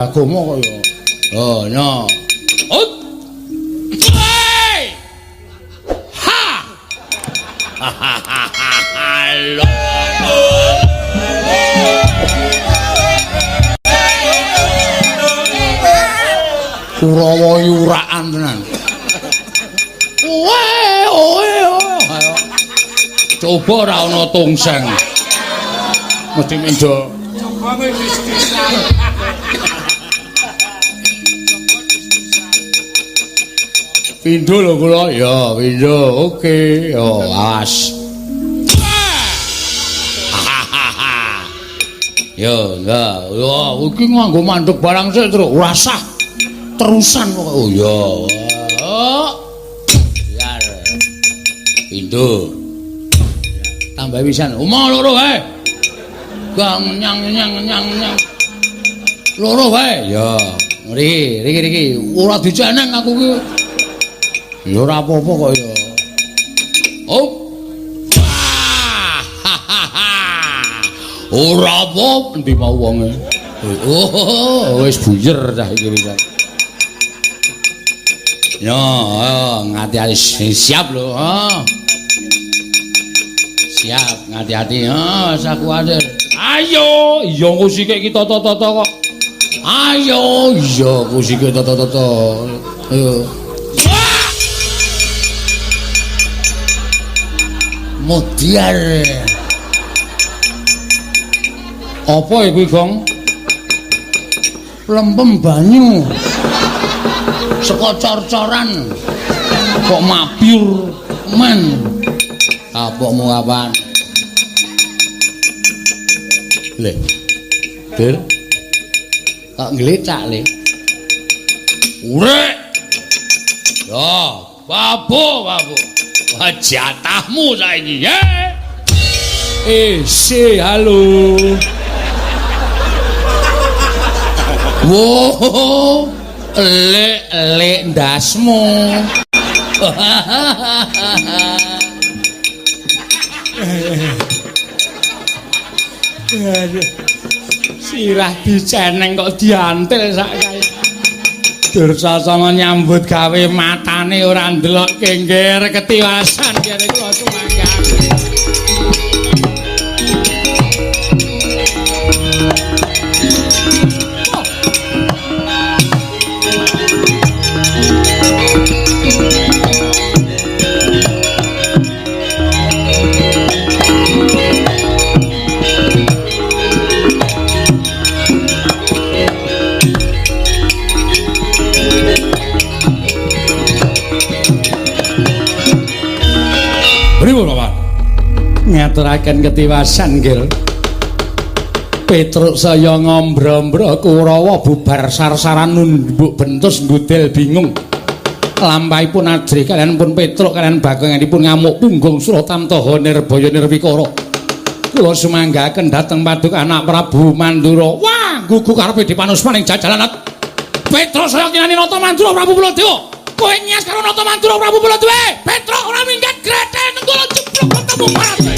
Agama kok ya. Oh, no. Ut. Hey! Ha! Halo. Kurawa yuraan tenan. Oe, oe, oe. Coba ora ana tungseng. Mesti mendo. Coba kowe wis-wisan. Pindho lho kula. Ya, pindho. Oke. Yo, awas. Yo, enggak. Yo, iki nganggo mandek barang sik, Truk. Ora sah. Terusan pokoke. Oh, ya. Biar. Pindho. Tambah pisan. Omah loro wae. Gang nyang nyang nyang nyang. Loro wae. Ya. Riki, riki riki. Ora diceneng aku ki. Ya ora apa-apa kok ya. Oh. Ora apa endi mau wonge. Oh, wis buyer cah iki wis. Ya, ngati-ati siap lho, ha. Siap, ngati-ati, ha, sak kuwatir. Ayo, iya kusike iki tata-tata kok. Ayo, iya kusike tata-tata. Ayo. Mudiar. Apa iku, Gong? Lempem banyu. Saka cor-coran. Kok mabyur men. Kapokmu kapan? Le. Bir. Kok nglecak, Le? Urek. Ya, babu, babu. Wah, jatahmu saiki, ya. Si, halo. Wo, lek-lek ndasmu. Sirah diceneng kok diantil sak kae. Dursasana nyambut gawe matane ora ndelok kengger ketiwasan kene kula sumangga. Ngaturaken ketiwasan nggih. Petruk saya ngombro-ombro Kurawa bubar sarsaran nunduk bentus ngudel bingung. Lampahipun ajrih kalian pun Petruk kalian bagonganipun ngamuk punggung Suratamtaha Nirbaya Nirwikara. Kula sumanggaken dhateng paduka anak Prabu Mandura. Wah, gugu karepe dipanusmaning jajalan. Petruk saya kinani Nata Mandura Prabu Baladewa. Kowe nyas karo Nata Mandura Prabu Baladewa. Petruk ora minggat grethel nenggala jeblok ketemu parate.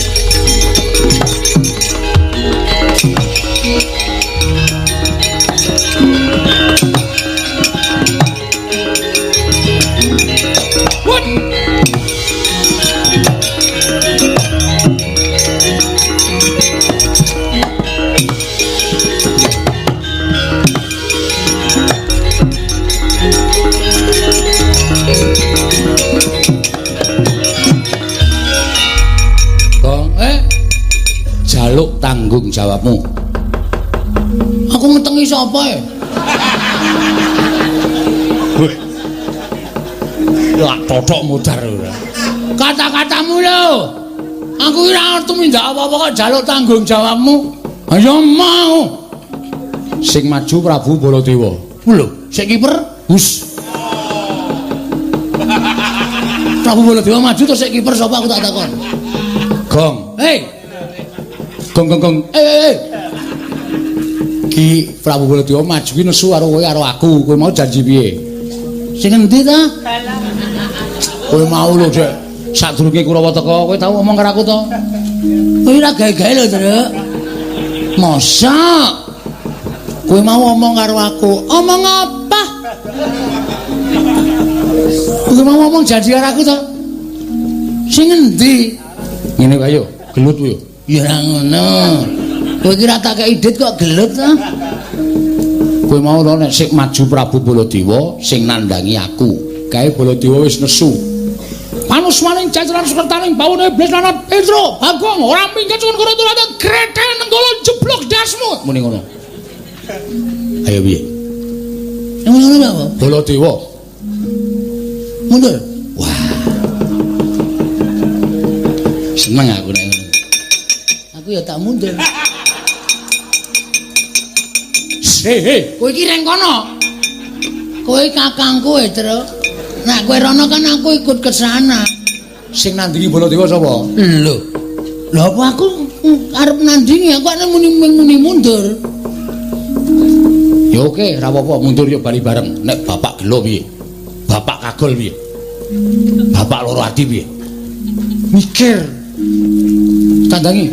What? Gong, jaluk tanggung jawabmu. Aku ngetengi sapa e? Lak totok mudar ora. Kata-katamu lho. Aku ora tumindak apa-apa kok jaluk tanggung jawabmu. Ayo mau. Sing maju Prabu Baladewa. Lho, sik kiper hus. Prabu Baladewa maju terus sik kiper sapa aku tak takon. Gong. Hei. Gong gong gong. Eh. Ki Prabu Baladewa maju ki nesu karo kowe karo aku. Kowe mau janji piye? Sing endi ta? Kowe mau lho, Dek. Sadurunge Kurawa teka, kowe tau ngomong karo aku to? Kowe ora gawe-gawe lho, Truk. Mosok Kowe mau omong karo aku. Omong apa? Kowe mau ngomong janji karo aku to? Sing endi? Ngene wae yo, gelut yo. Ya ora ngono. Kowe iki ora tak kei dit kok gelut to? Kowe mau nek sik maju Prabu Baladewa sing nandangi aku. Kae Baladewa wis nesu. Panuswaning jajaran sukertaning bawone iblis lanat Petro, Bagong ora minggat cuwun karo turate grethel nenggala jeblok dasmu. Muni ngono. Ayo piye? Ngono apa? Baladewa. Mundur. Wah. Seneng aku nek ngono. Aku ya tak mundur. Hei, kowe iki reng kono. Kowe kakangku e, Tru. Nek kowe rono kan aku ikut ke sana. Sing nandingi Baladewa sapa? Lho. Lha apa aku arep nandingi, aku nek muni mundur. Ya oke, ora apa-apa, mundur ya bali bareng. Nek bapak gelo piye? Bapak kagol piye? Bapak loro ati piye? Mikir. Tandangi.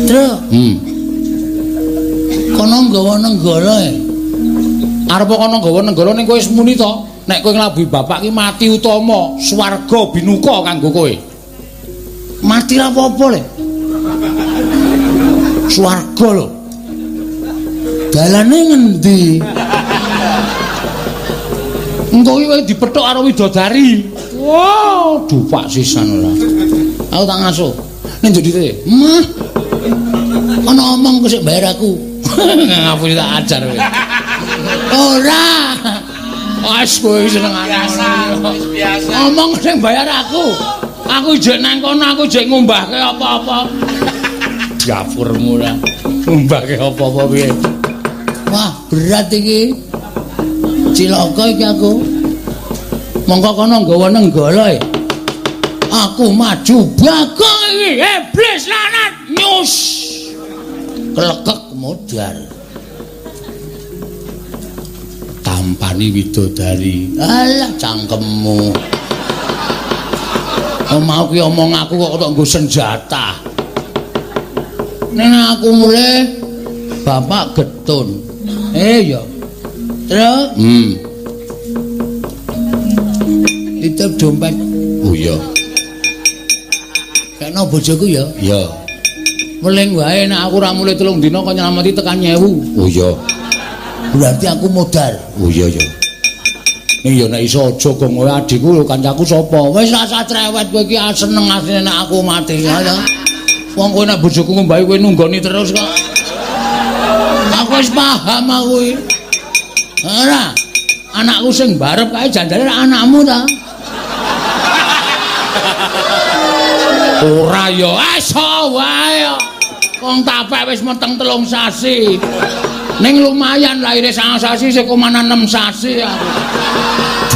Tru. Kono nggawa nenggala e. Arep kono nggawa nenggala ning kowe wis muni to. Nek kowe nglabuhi bapak ki mati utama, swarga binuka kanggo kowe. Mati ra apa-apa le. Swarga lho. Dalane ngendi? Engko iki kowe dipethuk karo widodari. Wah, dupak sisan ora. Aku tak ngasuh. Ning njodite. Mah. Ana omong kok sik bayar aku. Ngapusi tak ajar kowe. Ora. Wis kowe senengane. Biasa, wis biasa. Omong sing bayar aku. Aku jek nang kono, aku jek ngumbahke apa-apa. Dapurmu ora. Ngumbahke apa-apa piye? Wah, berat iki. Cilaka iki aku. Mongko kono nggawa nenggala e. Aku maju Bagong iki, iblis lanat nyus. Klekek modar. Tampani widodari. Alah cangkemmu. Oh, mau ki omong aku kok tok nggo senjata. Nek aku mulih bapak getun. Ya. Terus? Titip dompet. Oh iya. Kena bojoku ya? Iya. Weling wae nek aku ora mulih 3 dina kok nyelameti tekan 1000. Oh iya. Berarti aku modar. Oh iya ya. Ning ya nek iso aja gong kowe adikku lho kancaku sapa? Wis rasa cerewet kowe iki seneng asline nek aku mati ya. Wong kowe nek bojoku ngombahi kowe nunggoni terus kok. Aku wis paham aku iki. Ora. Anakku sing barep kae jandane anakmu ta. Ora ya, iso wae. Wong tapek wis meteng 3 sasi. Ning lumayan lahire 9 sasi sik komanan 6 sasi aku.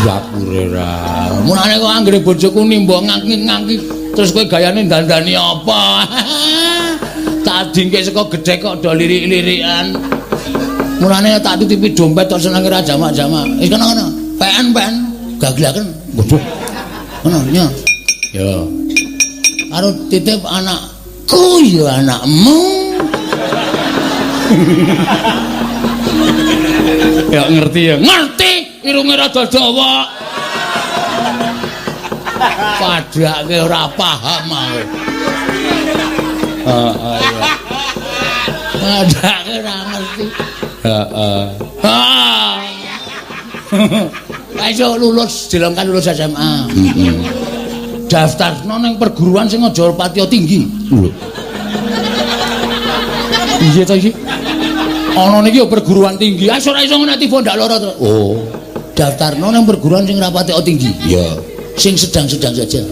Dapure ra. Mulane kok anggere bojoku nimba ngangki-ngangki terus kowe gayane dandani apa? Tak dingke saka gedhe kok do lirik-lirikan. Mulane tak titipi dompet tok senenge ra jamak-jamak. Wis kono-kono. PN-PN gaglaken. Waduh. Kono nya. Ya. Karo titip anakku ya anakmu. Ya ngerti ya. Ngerti, irunge rada dawa. Padake ora paham aku. Heeh iya. Padake ora ngerti. Heeh. Ha. Iso lulus dilongkan lulus SMA. Heeh. Daftarno ning perguruan sing aja patiya tinggi. Lho. Piye to iki? Ana niki ya perguruan tinggi. Ah ora iso nek tiba ndak lara to. Oh. Daftarno ning perguruan sing ora patiya tinggi. Iya. Sing sedang-sedang saja.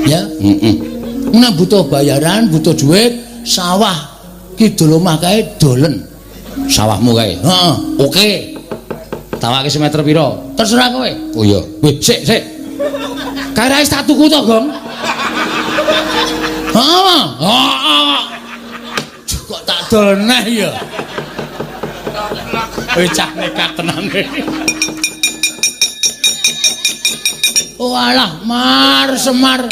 Ya. Heeh. Nek butuh bayaran, butuh duit, sawah kidul omah kae dolen. Sawahmu kae. Heeh. Oke. Tawake semeter pira? Terserah kowe. Oh iya. Wih, sik, sik. Kae ra wis tak tuku to, Gong? Heeh. Heeh. Kok tak dol neh ya. Wis cah nekat tenan. Oh alah, Mar Semar.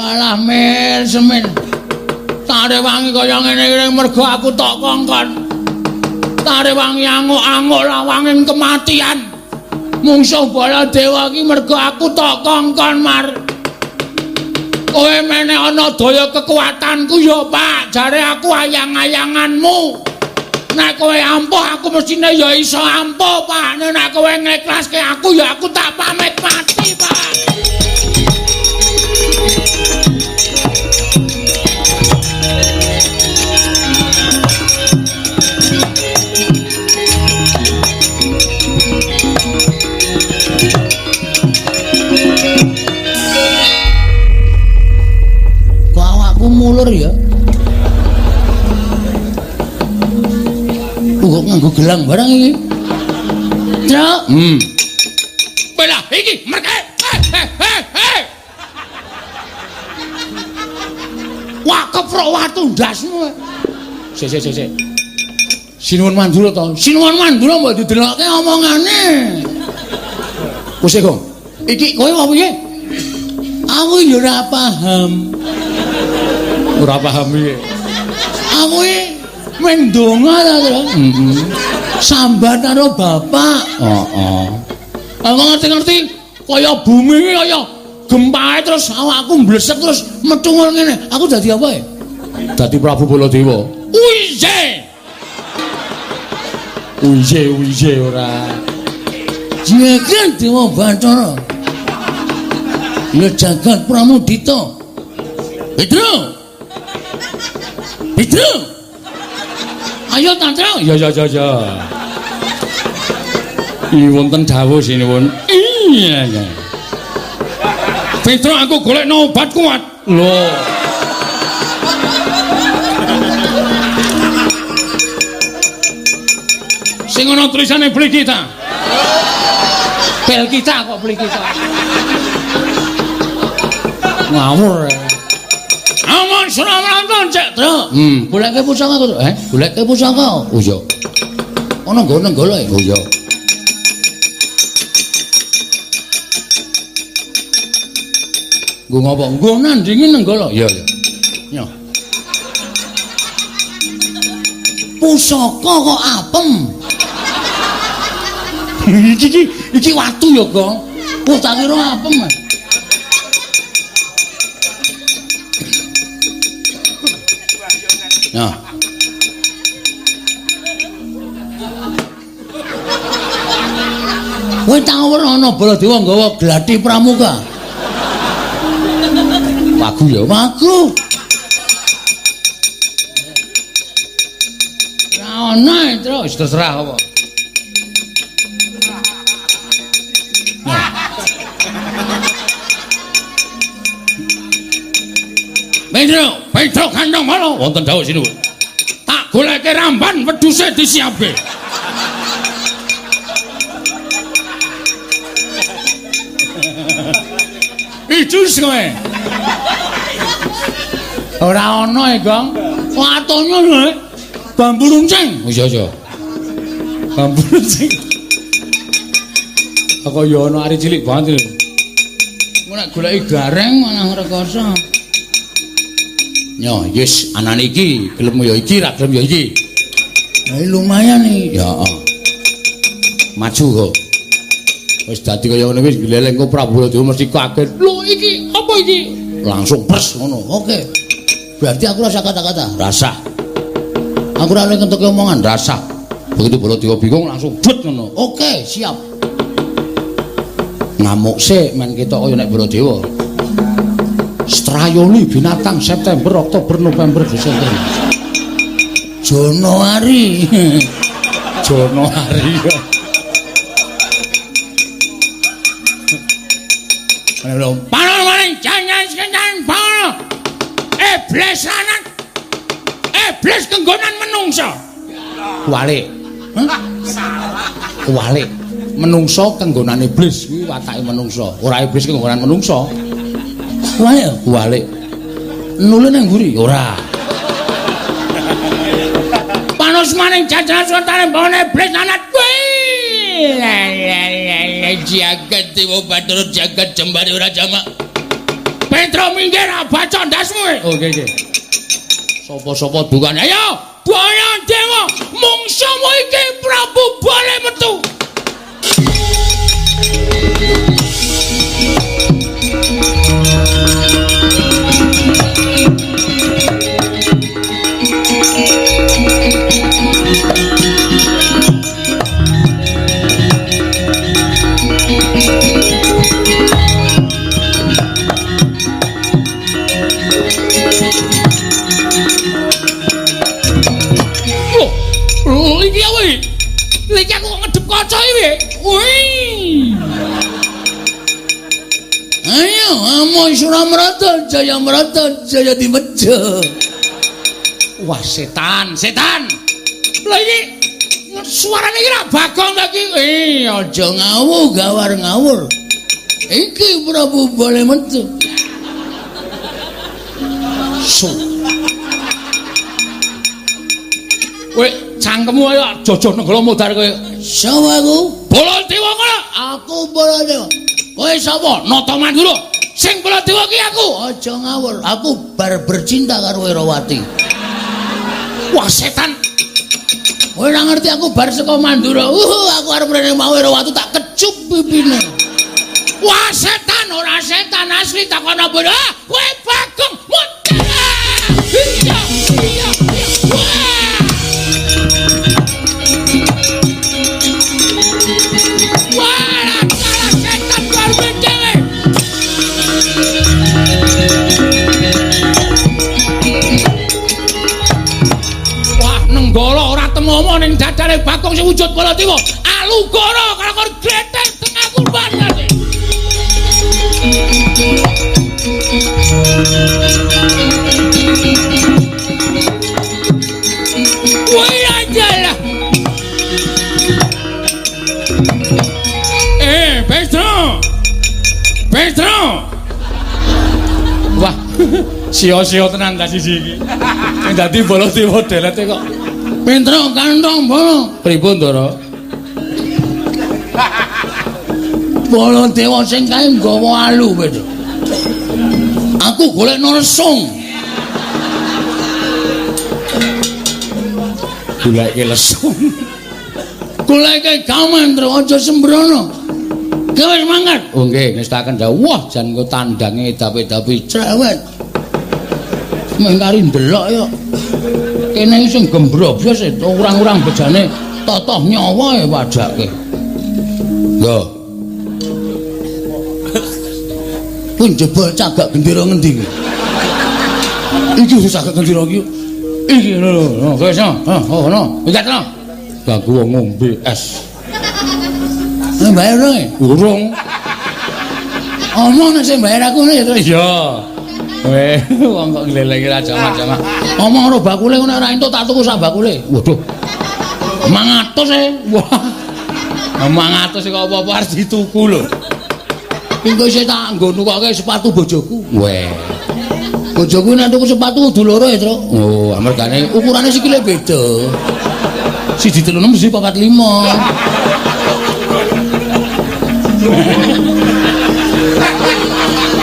Walah mil semin. Tak rewangi kaya ngene iki mergo aku tok kongkon. Tak rewangi anguk-anguk lawanging kematian. Mungsuh Baladewa iki mergo aku tok kongkon Mar. Kowe meneh ana daya kekuatanku ya Pak, jare aku ayang-ayanganmu. Nek kowe ampuh aku mestine ya iso ampuh Pak. Nek kowe ngekhlaske aku ya aku tak pamit mati Pak. Kok awakku mulur ya? Kok nganggo gelang barang iki? Truk. Belah iki merke. Hei. Wah, keprok watu ndasmu. Sik. Sinuwun Mandura to. Sinuwun Mandura mbok didelokke omongane. Wis Gong. Iki kowe apa piye? Aku ya ora paham. Ora paham piye? Aku iki mendonga ta, Tru. Heeh. Sambat karo bapak. Heeh. Aku ngerti-ngerti kaya bumi iki kaya gempae terus awakku mblesek terus methungul ngene. Aku dadi apa ya? Dadi Prabu Baladewa. Uiye. Uiye ora. Jagat Dewa Bathara. Ya jagat Pramudita. Petro. Petro. Ayo Tantra. Ya. Iki wonten dawuh sinuwun. Iya. Petro aku golekno obat kuat. Lho. Sing ana tulisane beli kita. Bel kita kok beli kita. Ngawur. Aman Suramarta cek, Tru. Goleke pusaka kok. Goleke pusaka. Oh iya. Ana nggone nenggala ya? Oh iya. Nggo ngopo? Nggo nandingi nenggala. Iya, iya. Nyo. Pusaka kok apem. Iki watu ya, Gong. Oh, tak kira apem. Nah. Kowe tau ora ana Baladewa nggawa gladi pramuka? Wagu ya, wagu. Ora ana, Tru, wis terserah apa. Petro kandang mala wonten dawuh sinuwun. Tak goleke ramban wedhuse disiapke. Ijus kowe. Ora ana e, Gong. Watone lho. Bambu runcing. Oh iya iya. Bambu runcing. Kok ya ana ari cilik banget lho. Engko nek goleki gareng malah rekoso. Nyo, yes, anane iki gelem ya iki, ra gelem ya iki. Lah lumayan iki. Ya, heeh. Maju kok. Wis dadi kaya ngene wis gleleng kok Prabu Baladewa mesti kaget. Lho iki apa iki? Langsung pres ngono. Oke. Berarti aku rasa kata-kata. Rasa. Aku ora ngentuke omongan. Rasa. Begitu Baladewa bingung langsung but ngono. Oke, siap. Ngamuk sik men ketok kaya nek Baladewa. Strayoni binatang September, Oktober, November, Desember. Januari. Januari. Panon maring jangan sekencan panon. Iblis lanang. Iblis kenggonan menungso. Kuwalik. Hah? Kuwalik. Menungso kenggonan iblis kuwi watake menungso. Ora iblis kenggonan menungso. Kuwalik, kuwalik. Nule nang mburi? Ora. Panos maning jajaran suwentane mbone iblis lanang kuwi. Jagat Dewa Bathara jagat jembare ora jamak. Petro minggir baca ndasmu. Oh nggih nggih. Sapa-sapa dukane. Ayo, Baladewa, mungsuhmu iki Prabu Bale metu. Lho, iki apa iki? Iki aku kok ngedep kaca iki. Wih. Ayo, amoy Suramrata, Jayamrata, Jaya Dimeja. Wah, setan, setan. Lha iki suarane iki ra Bagong ta iki? Aja ngawur, gawar ngawur. Iki Prabu Bale metu. Su. Kowe cangkemmu ayo jojoh nenggala modar kowe. Sapa aku? Baladewa kono. Aku Baladewa. Kowe sapa? Nata Mandura. Sing Baladewa ki aku. Aja ngawur. Aku bar bercinta karo Erawati. Wah, setan. Kowe ora ngerti aku bar saka Mandura. Aku arep rene mau Erawati tak kecup pipine. Wah, setan ora setan asli takono bodoh. Kowe Bagong mutar. Iya, iya, iya. Wah. Wah, salah setan karepe dhewe. Wah, nenggala ora temomo ning dadane Bagong sing wujud Baladewa. Alugara karo gletek tengah kurban. Wih aja lah. Petro. Petro. Wah, sia-sia tenan ta siji iki. Sing dadi Baladewa delete kok. Petro kantong bolo. Pripun, Ndara? Baladewa sing kae nggawa alu, Petro. Aku golekno lesung. Goleke lesung. Goleke gaman, Tru, aja sembrono. Kowe wis mangkat. Oh nggih, ngestaken dawuh. Wah, jan engko tandange dape-dape cerewet. Mung kari ndelok yo. Kene iki sing gembrobyos orang-orang bejane totoh nyawa e padake. Lho. Pun jebol cagak gendera ngendi iki? Iki cagak gendera iki. Iki lho lho, wis oh ngono. Minggat no. Ganggu wong ngombe es. Bayar dong? Urung. Omong nek sing bayar aku ngono ya terus. Iya. Weh, wong kok nglelengi ra jamak-jamak. Omong karo bakule ngono ora entuk tak tuku sak bakule. Waduh. 500 e. Wah. 500 kok apa-apa arep dituku lho. Engko isih tak nggo nukoke sepatu bojoku. Weh. Bojoku nek tuku sepatu kudu loro ya, Truk. Oh, amergane ukurane sikile beda. Siji 36, siji 45.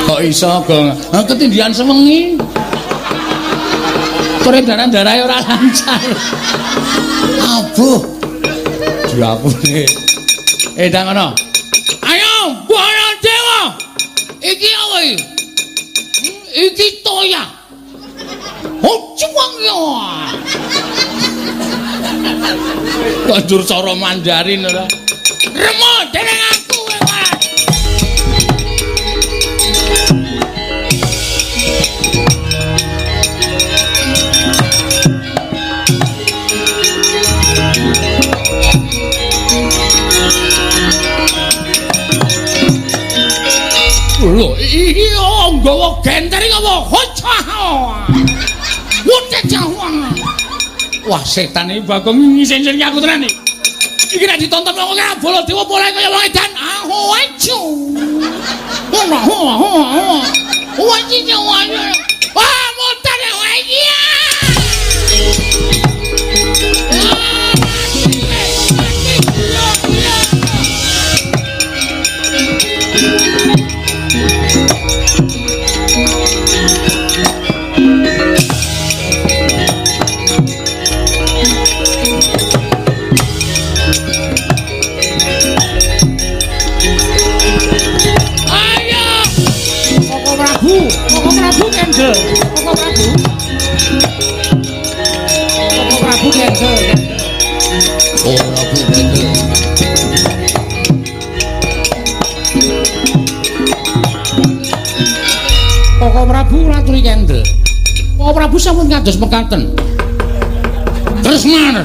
Kok iso, Gong? Ketindihan sewengi. Peredaran darahe ora lancar. Abuh. Diapune. Ndang ngono. Ayo, Baladewa. Iki apa iki? Iki toya. Oh, cuwang yo. Kok njur cara Mandarin ora? Remo dereng aku kowe. Lho, iki nggawa genter iki apa? Wah, setan iki Bagong ngisin-isin aku tenan iki. Iki nek ditonton wong ora Baladewa polahe kaya wong edan. Ah, acu. Wah, wah, wah. Wah, iki wah, mutar ya. Iya. Kendel. Koko Prabu. Koko Prabu kendel. Oh, Prabu kendel. Koko Prabu raturi kendel. Koko Prabu sampun kados mekaten. Kresna.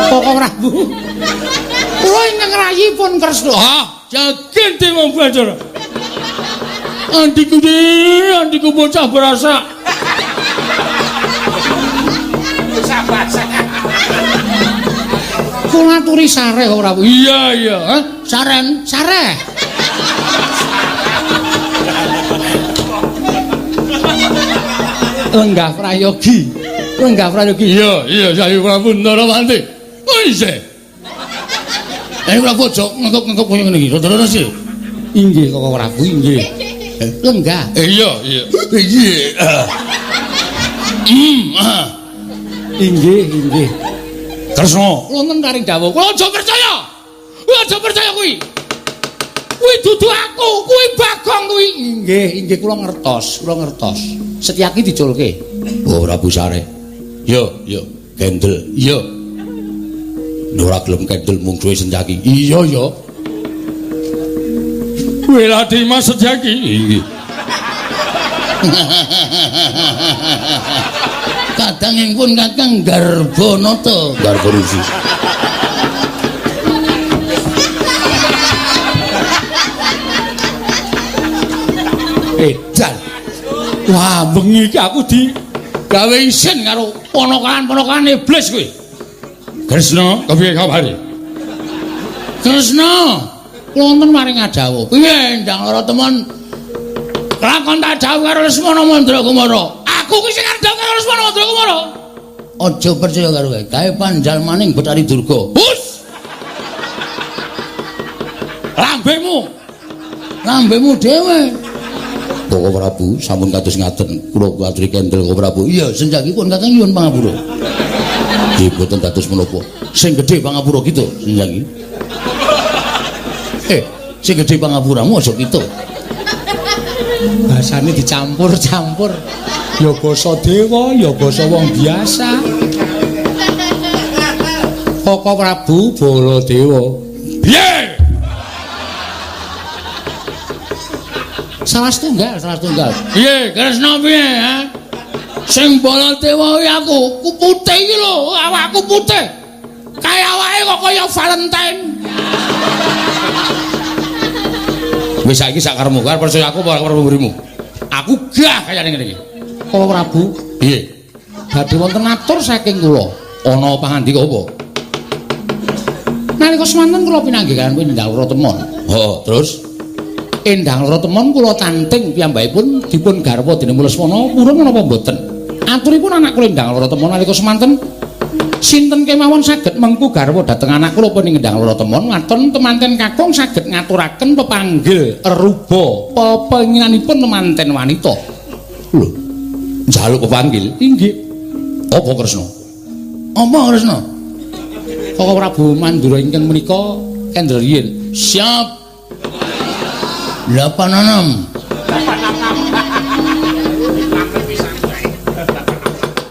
Koko Prabu. Kula ingkang rayi pun Kresna. Ha, jagen dewa Bathara. Andiku andiku bocah berasa. Bocah berasa. Kula aturi sareh Koko Prabu. Iya, iya, ha? Saren, sareh. Lenggah prayogi. Lenggah prayogi. Iya, iya, saya Prabu Ndarawati. Oh, isih. Prabu aja ngekep-ngekep kaya ngene iki. Rada-rada sih. Inggih Koko Prabu, inggih. Lenggah. Iya, iya. Iya. Inggih, inggih. Kresna, wonten karing dawuh. Kula aja percaya. Kuwi aja percaya kuwi. Kuwi dudu aku, kuwi Bagong kuwi. Inggih, inggih kula ngertos, kula ngertos. Setyaki diculke. Oh, Prabu Sare. Yo, yo, kendel. Iya. Ora gelem kendel mungsuhe Setyaki. Iya, ya. Weladi Mas Setyaki. Inggih. Kadangipun Kakang Garbanata, Garba Rusi. Edan. Wah, bengi iki aku di gawe isin karo ponokan-ponokan iblis kuwi. Kresna, kepiye kabare? Kresna, wonten maring adawuh. Piye ndang lara temen? Lakon tak dawuh karo Lesmana Mandra Kumara. Aku ki sing arep dawuh karo Lesmana Mandra Kumara. Aja percaya karo kowe. Gawe panjalmaning Bathari Durga. Hus! Lambemu. Lambemu dhewe. Koko Prabu sampun kados ngaten. Kula aturi kendel Koko Prabu. Iya, senjakipun Kakang nyuwun pangapura. Nggih, boten dados menapa. Sing gedhe pangapura kita senjaki. Sing gedhe pangapuramu aja kita. Bahasane dicampur-campur. Ya basa dewa, ya basa wong biasa. Koko Prabu Baladewa. Piye? Salah setunggal, salah setunggal. Piye, Kresna piye, ha? Sing Baladewa kuwi aku, ku putih iki lho, awakku putih. Kaya awake kok kaya Valentine. Wis saiki sak karepmu, arep percaya aku apa arep mburimu? Aku gah kayane ngene iki. Koko Prabu, piye? Badhe wonten atur saking kula. Ana pangandika apa? Nalika semanten kula pinanggih kaliyan Endang Loro Temon. Heeh, terus Endang Loro Temon kula tanting piyambakipun dipun garwa dening Lesmana purun menapa mboten? Aturipun anak kula Endang Loro Temon nalika semanten sinten kemawon saged mengku garwa dhateng anak kula punika Endang Loro Temon waton temanten kakung saged ngaturaken pepanggil ruba pepenginanipun temanten wanita. Lho, njaluk pepanggil? Inggih. Apa Kresna? Apa Kresna? Koko Prabu Mandura ingkang menika kendel riyin. Siap. 86.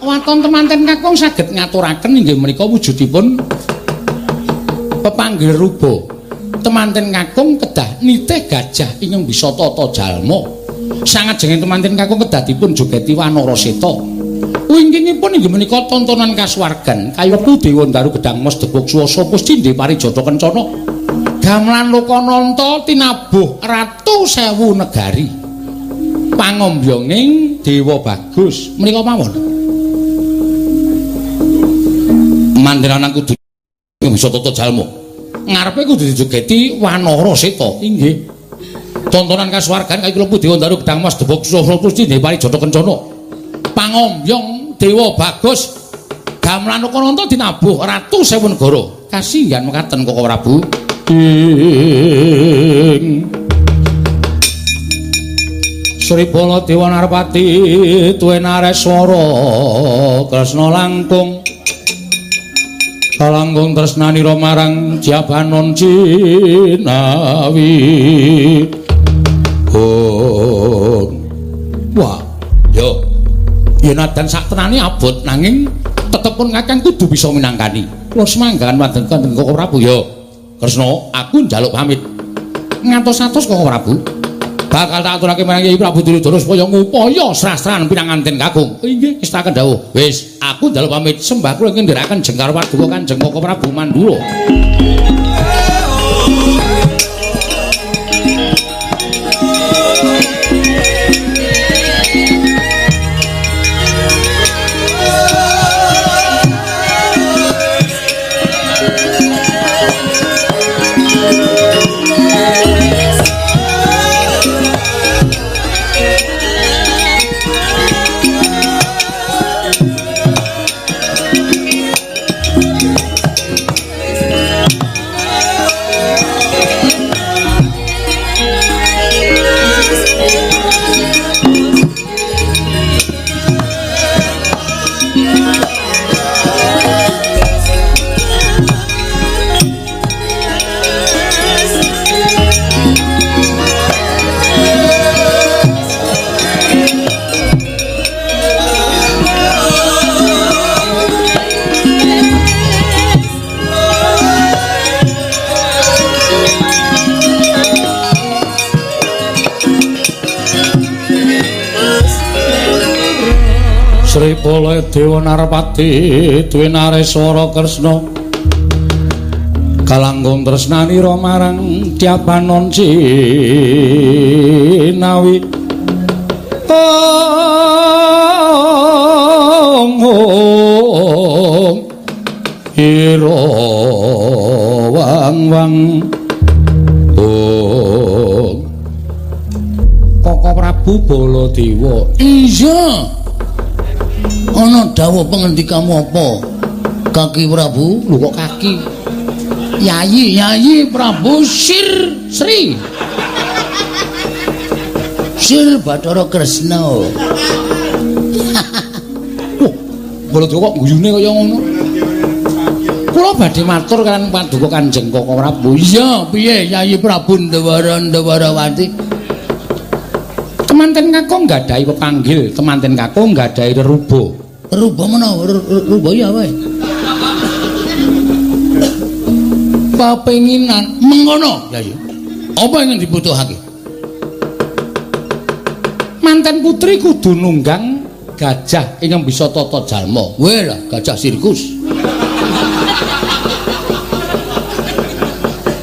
Waton temanten kakung saged ngaturaken inggih menika wujudipun pepanggil ruba. Temanten kakung kedah nitih gajah ingkang bisa tata jalma. Sangajenging temanten kakung kedah dipun jogeti wanara seta. Wingkingipun inggih menika tontonan kasuwargan kaya Dewa Ndaru Gedang Mas Debog Swasa Puscindhe Parijata Kencana. Gamelan Lokananta tinabuh ratu sewu negari. Pangombyonging Dewa Bagus menika mawon. Mandiranang kudu bisa tata jalma. Ngarepe kudu dijogeti wanara seta. Inggih. Tontonan kasuwargan kaya klebu Dewa Ndaru Gedang Mas Debog Swasa Puscindhe Parijata Kencana. Pangombyong Dewa Bagus gamelan Lokananta dinabuh ratu sewu negara. Kasinggihan mekaten Koko Prabu. Ing Sri Baladewa Narpati tuwe nareswara Kresna langkung Salangkung tresnanira marang Jabanon Cinawi. Oh. Wah, yo. Yen nadan sak tenane abot nanging tetep pun Kakang kudu bisa minangkani. Kula semanggahan wonten Kanjeng Koko Prabu yo. Kresna, aku njaluk pamit. Ngantos-atos Koko Prabu. Bakal tak aturake marang Kyai Prabu Duryudana supaya ngupaya srastran pinanganten kakung. Inggih, ngestakaken dawuh. Wis, aku njaluk pamit sembah kula ingkang ndherekaken jengkar paduka Kanjeng Koko Prabu Mandura. Sri Baladewa Narpati Dwinareswara Kresna kalangkung tresnanira marang Jabanon Cinawi. Ong ong ira wang wang ong. Koko Prabu Baladewa. Iya. Ana dawuh pengendikamu apa? Kaki Prabu? Lho kok kaki? Yayi, Yayi Prabu Sir Sri. Sir Bathara Kresna. Wah, Baladewa kok guyune kaya ngono. Kula badhe matur kaliyan paduka Kanjeng Koko Prabu. Iya, piye Yayi Prabu Ndawara Ndawarawati? Kemanten kakung nggadahi pepanggil, kemanten kakung nggadahi reruba. Reruba menawa reruba ya wae. Pepenginan mengono Yayi. Apa ingin dibutuhake? Manten putri kudu nunggang gajah ingkang bisa tata jalma. Weh lah, gajah sirkus.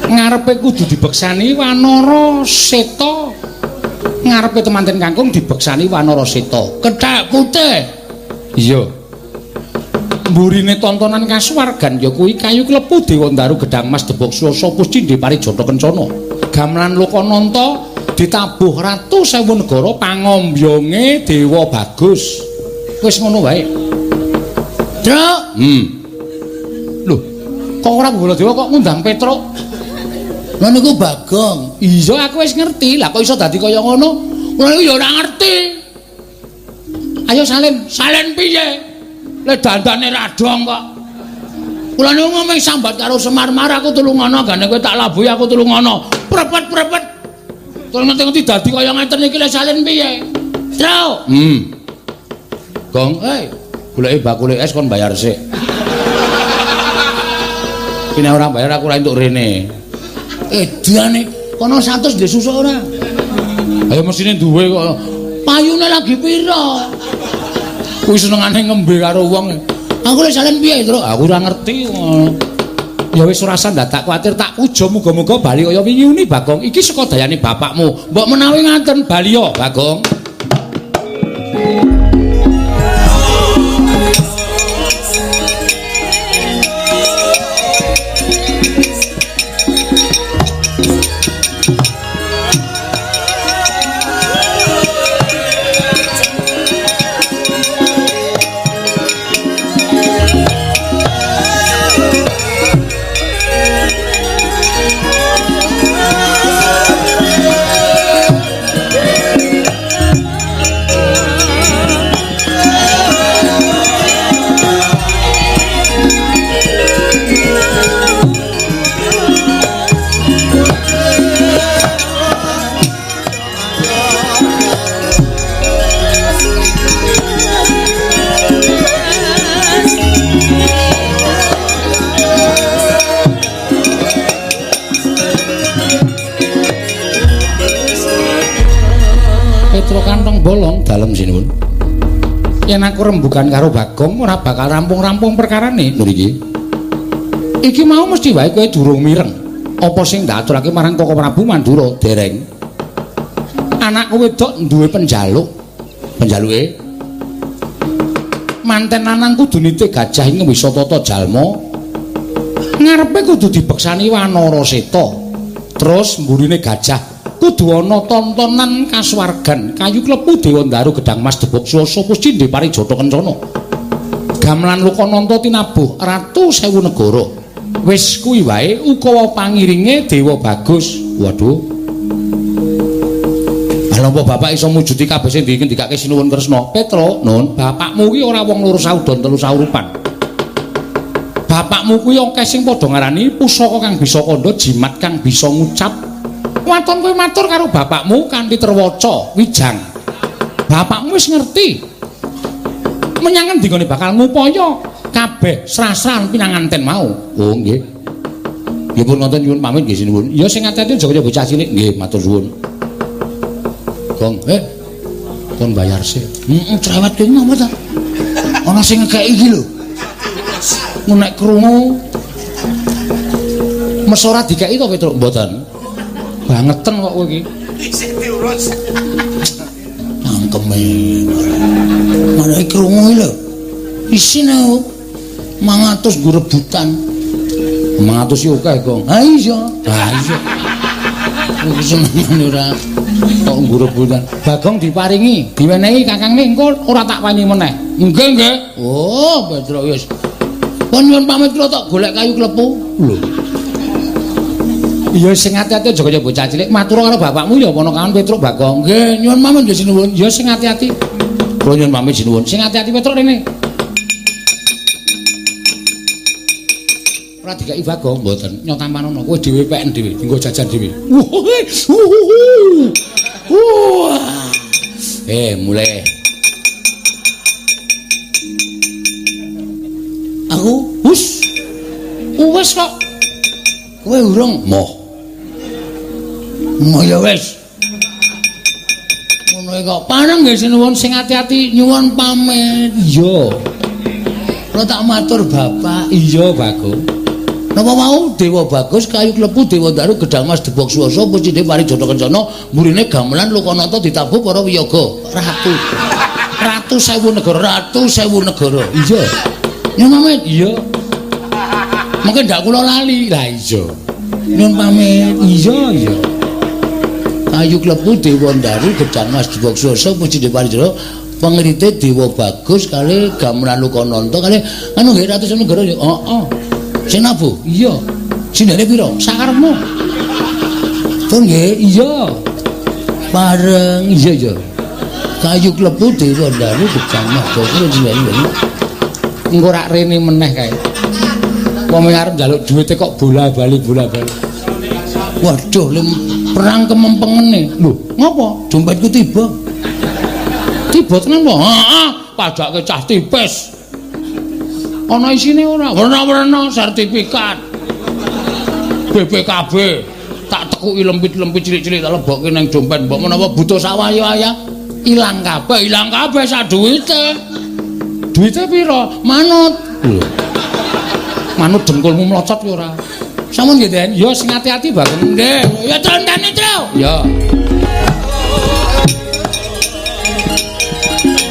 Ngarepe kudu dibeksani Wanara Seta. Ngarepe temanten kangkung dibeksani Wanara Seta. Kethek putih. Iya. Mburine tontonan kasuwargan ya kuwi kayu klepu Dewa Ndaru Gedhang Mas Debok Swasa Puscindhe Parijata Kencana. Gamelan Lokananta ditabuh Ratu Sewu Negara pangombyonge Dewa Bagus. Wis ngono wae. Truk. Lho, kok ora Baladewa kok ngundang Petruk? Lha niku Bagong. Iya, aku wis ngerti. Lah kok iso dadi kaya ngono? Kula niku ya ora ngerti. Ayo salin. Salin piye? Le dandane radong kok. Kula niku ngomong sambat karo Semar, Mar aku tulungono, gane kowe tak labuhi aku tulungono. Prepet-prepet. Terus ngerti-ngerti dadi kaya ngeten iki le salin piye? Truk. Gong, hei, goleki bakule es kon bayar sik. Iki nek ora bayar aku ora entuk rene. Edane kono 100 ndek susuk ora? Ayo mesine duwe kok. Payune lagi pira? Kuwi senengane ngembe karo wong. Aku lek salin piye, Truk? Aku ora ngerti. Ya wis ora usah ndadak kuwatir, tak puja muga-muga bali kaya wingi uni Bagong. Iki saka dayane bapakmu. Mbok menawi ngaten bali ya, Bagong. Petro kantong bolong dalem sinuwun. Yen aku rembugan karo Bagong ora bakal rampung-rampung perkarane lho iki. Iki mau mesti wae kowe durung mireng. Apa sing ndaturake marang Koko Prabu Mandura dereng. Anakku wedok duwe penjaluk. Penjaluke manten lanang kudu nitih gajah ing Wisatata Jalma. Ngarepe kudu dibeksani Wanara Seta. Terus mburine gajah kudu ana tontonan kasuwargan kayu klepu Dewa Ndaru gedang mas debok swasa puscindhe parijata kencana gamelan Lokananta tinabuh ratu sewu negara. Wis kuwi wae ukawa pangiringe Dewa Bagus. Waduh, lha bapak iso mujudi kabeh sing dingendikake Sinuwun Kresna? Petro, nun, bapakmu kuwi ora wong loro saudon telu saurupan. Bapakmu kuwi akeh sing padha ngarani pusaka kang bisa kandha, jimat kang bisa ngucap. Waton kowe matur karo bapakmu kanthi terwaca wijang. Bapakmu wis ngerti. Menyang endi nggone bakal ngupaya kabeh srasran pinanganten mau. Oh nggih. Nggih pun wonten nyuwun pamit nggih sinuwun. Ya sing ati-ati aja kaya bocah cilik. Nggih matur suwun. Gong, kon bayar sik. Heeh, cerewet ki ngopo ta? Ana sing ngekeki iki lho. Nek krungu mesora dikeki to Petruk mboten? Bangeten kok kowe iki. Isih diurus. Cangkeme. Malah krungu iki lho. Isine 500 nggo rebutan. 500 yo akeh, Gong. Ha iya. Ha iya. Kuwi senengane ora kok nggo rebutan. Bagong diparingi, diwenehi kakangne engko ora tak wani meneh. Nggih, nggih. Oh, Petruk wis. Pun nyuwun pamit kula tok golek kayu klepu. Lho. Ya sing ati-ati aja kaya bocah cilik. Matur karo bapakmu ya ponakan Petruk Bagong. Nggih, nyuwun pamit nggih sinuwun. Ya sing ati-ati. Kula nyuwun pamit sinuwun. Sing ati-ati Petruk rene. Ora dikeki Bagong mboten. Nyotampanono kowe dhewe peken dhewe, nggo jajan dhewe. Wah. Mulai. Aku hus. Wis kok. Kowe urung moh. Moh ya wis. Ngono kok. Pareng nggih sinuwun sing ati-ati nyuwun pamit. Iya. Kula tak matur bapak. Iya, Bagong. Napa mau Dewa Bagus kayu klepu Dewa Ndaru gedang mas debok swasa pucine parijata kencana mburine gamelan Lokanata ditabuh para wiyaga ratu. Ratu sewu negara, ratu sewu negara. Iya. Nyuwun pamit. Iya. Mungkin ndak kula lali. Lah iya. Nyuwun pamit. Iya, iya. Kayu klepu Dewa Ndaru gedang mas debok swasa pucine parijata pengrite Dewa Bagus kali gamelan Lokananta kali anu nggih ratu sewu negara. Heeh. Sing nabuh? Iya. Sindene pira? Sakarepmu. Pun nggih? Iya. Pareng. Iya, iya. Kayu klepu Dewa Ndaru gedang mas debok sindene. Engko rak rene meneh kae. Wong arep njaluk duwite kok bola-bali bola-bali. Waduh, perang kemempengene. Lho, ngopo? Dompetku tiba. Tiba tenan po? Heeh, padake cah tipis. Ana isine ora? Werna-werna sertifikat. BPKB tak tekuki lempit-lempit cilik-cilik tak lebokke nang dompet. Mbok menawa butuh sawaya-waya ilang kabeh, ilang kabeh sak duwite. Duwite pira? Manut. Lho. Manut dengkulmu mlocot ya ora. Sampun nggih, Den. Ya sing ati-ati Bagong. Nggih. Ya tontane, Tru. Ya.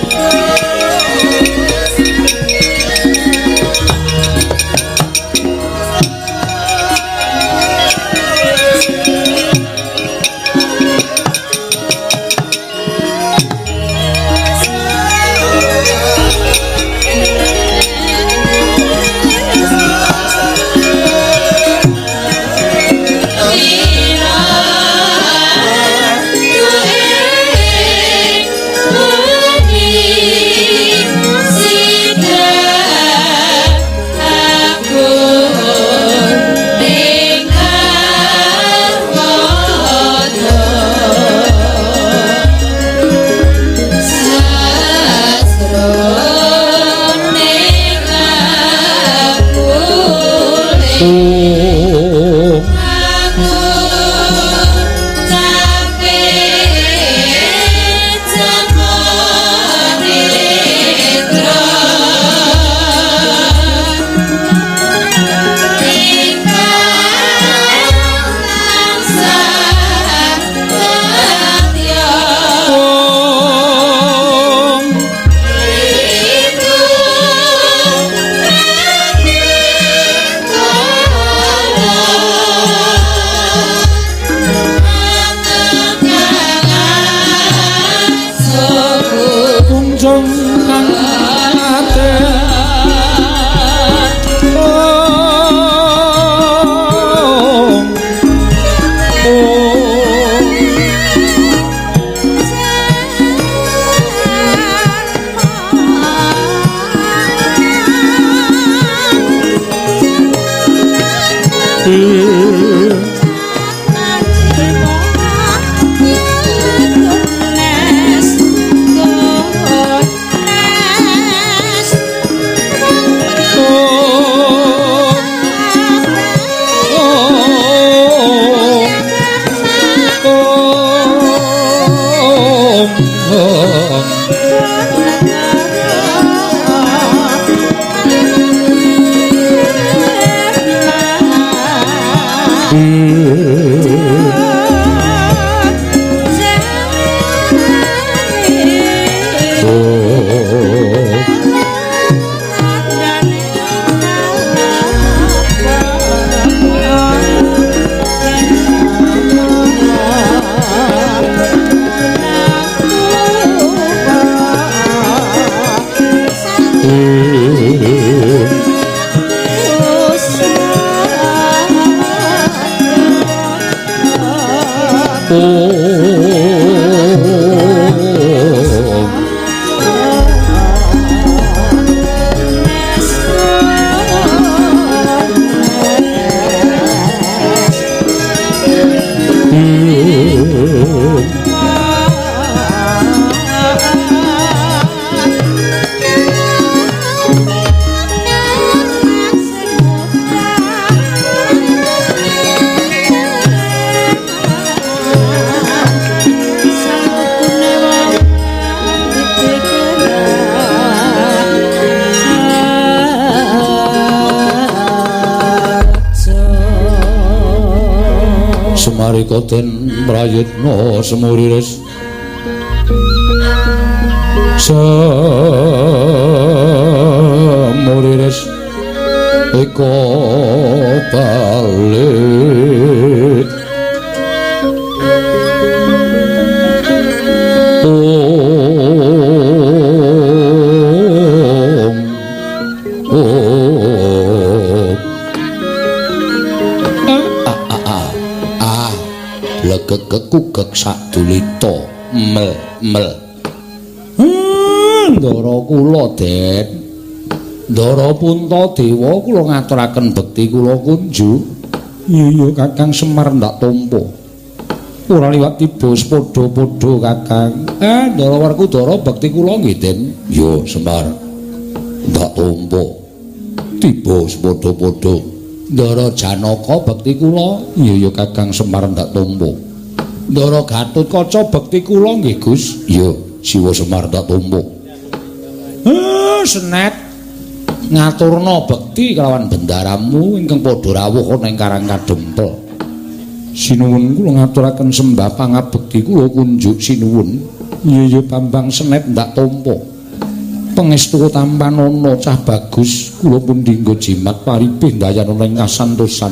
Thank you. Semarika den prayitna semuriris semuriris eka balik. Om om a a a legegekugek sadulita mel mel. Ndara kula Den, Ndara Puntadewa kula ngaturaken bekti kula kunjuk. Iya Kakang Semar ndak tampa. Ora liwat tiba padha-padha Kakang. Ndara Werkudara bekti kula nggih Den. Iya Semar ndak tampa. Tiba padha-padha. Ndara Janaka bekti kula. Iya Kakang Semar ndak tampa. Ndara Gatotkaca bekti kula nggih Gus. Iya Siwa Semar ndak tampa. Senet ngaturna bekti kelawan bendaramu ingkang padha rawuh ana ing Karang Kadempel. Sinuwun kula ngaturaken sembah pangabekti kula kunjuk sinuwun. Iya Bambang Senet ndak tampa. Pangestu tampanana cah bagus kula pun dinggo jimat paripih ndayana ing kasantosan.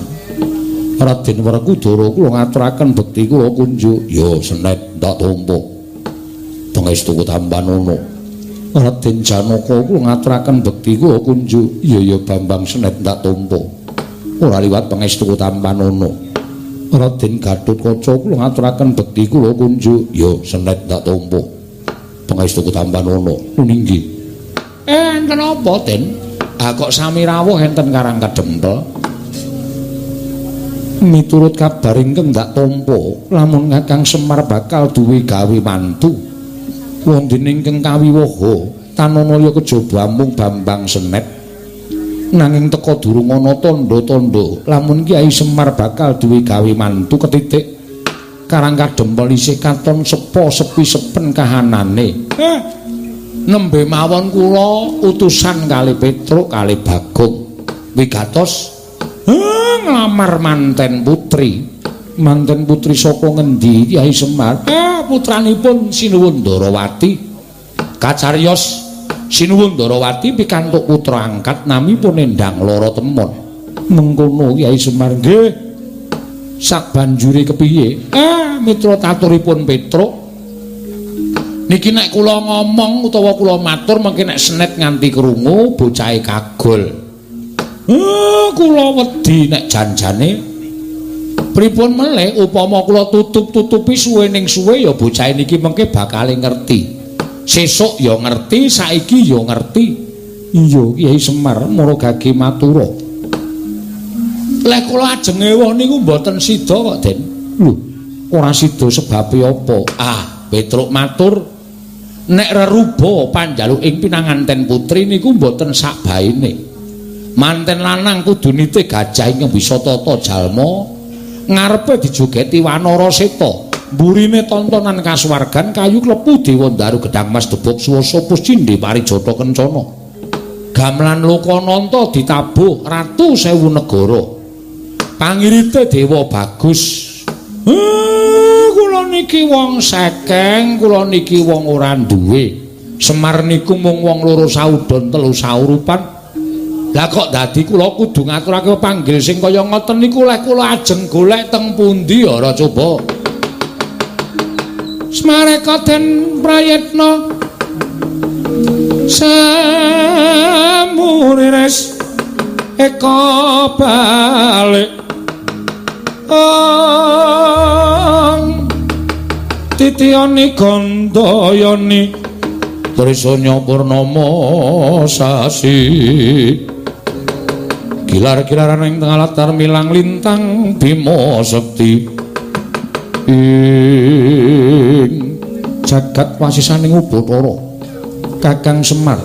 Raden Werkudara kula ngaturaken bekti kula kunjuk. Ya Senet ndak tampa. Pangestu tampanana. Raden Janaka kula ngaturaken bekti kula kunjuk. Iya Bambang Senet ndak tampa. Ora liwat pangestu tampanana. Raden Gatotkaca kula ngaturaken bekti kula kunjuk. Ya Senet ndak tampa. Pangestu tampanana. Nggih. Enten apa, Den? Ah kok sami rawuh enten Karang Kadempel? Miturut kabar ingkang ndak tampa, lamun Kakang Semar bakal duwe gawe mantu. Wonten ingkang kawiwaha tanana ya kejaba amung Bambang Senet. Nanging teka durung ana tandha-tandha lamun Kyai Semar bakal duwe gawe mantu ketitik Karang Kadempel isih katon sepo sepi sepen kahanane. Nembe mawon kula utusan kali Petruk kali Bagong wigatos nglamar manten putri. Manten putri saka ngendi Kyai Semar? Putranipun Sinuwun Ndarawati. Kacariyos Sinuwun Ndarawati pikantuk putra angkat namipun Endang Lara Temon. Mengkono Kyai Semar nggih. Sabanjure kepiye? Mitra taturipun Petruk. Niki nek kula ngomong utawa kula matur mengke nek Senet nganti krungu bocahe kagol. Kula wedi nek janjane pripun melih upama kula tutup-tutupi suwe ning suwe ya bocah niki mengke bakal ngerti. Sesuk ya ngerti, saiki ya ngerti. Iya Kyai Semar mara gage matura. Leh kula ajeng ewuh niku mboten sida kok, Den. Lho, ora sida sebabe apa? Petruk matur nek reruba panjaluk ing pinanganten putri niku mboten sakbaene. Manten lanang kudu nite gajah ingkang bisa tata jalma. Ngarepe dijogeti wanara seta, mburine tontonan kasuwargan kayu klepu dewa ndaru gedang mas debok swasa puscindhe parijata kencana. Gamelan Lokananta ditabuh ratu sewu negara. Pangirite dewa bagus. Kula niki wong sekeng, kula niki wong ora duwe. Semar niku mung wong loro saudon telu saurupan. Lah kok dadi kula kudu ngaturake panggil sing kaya ngoten niku leh kula ajeng golek teng pundi ora coba. Smareka den prayitna samurires eka balik. Ong titiyani gandayani Trisanya purnama sasi gilar-gilaran ing tengah latar milang lintang Bima Sekti ing jagat wasisaning Ubathara. Kakang Semar,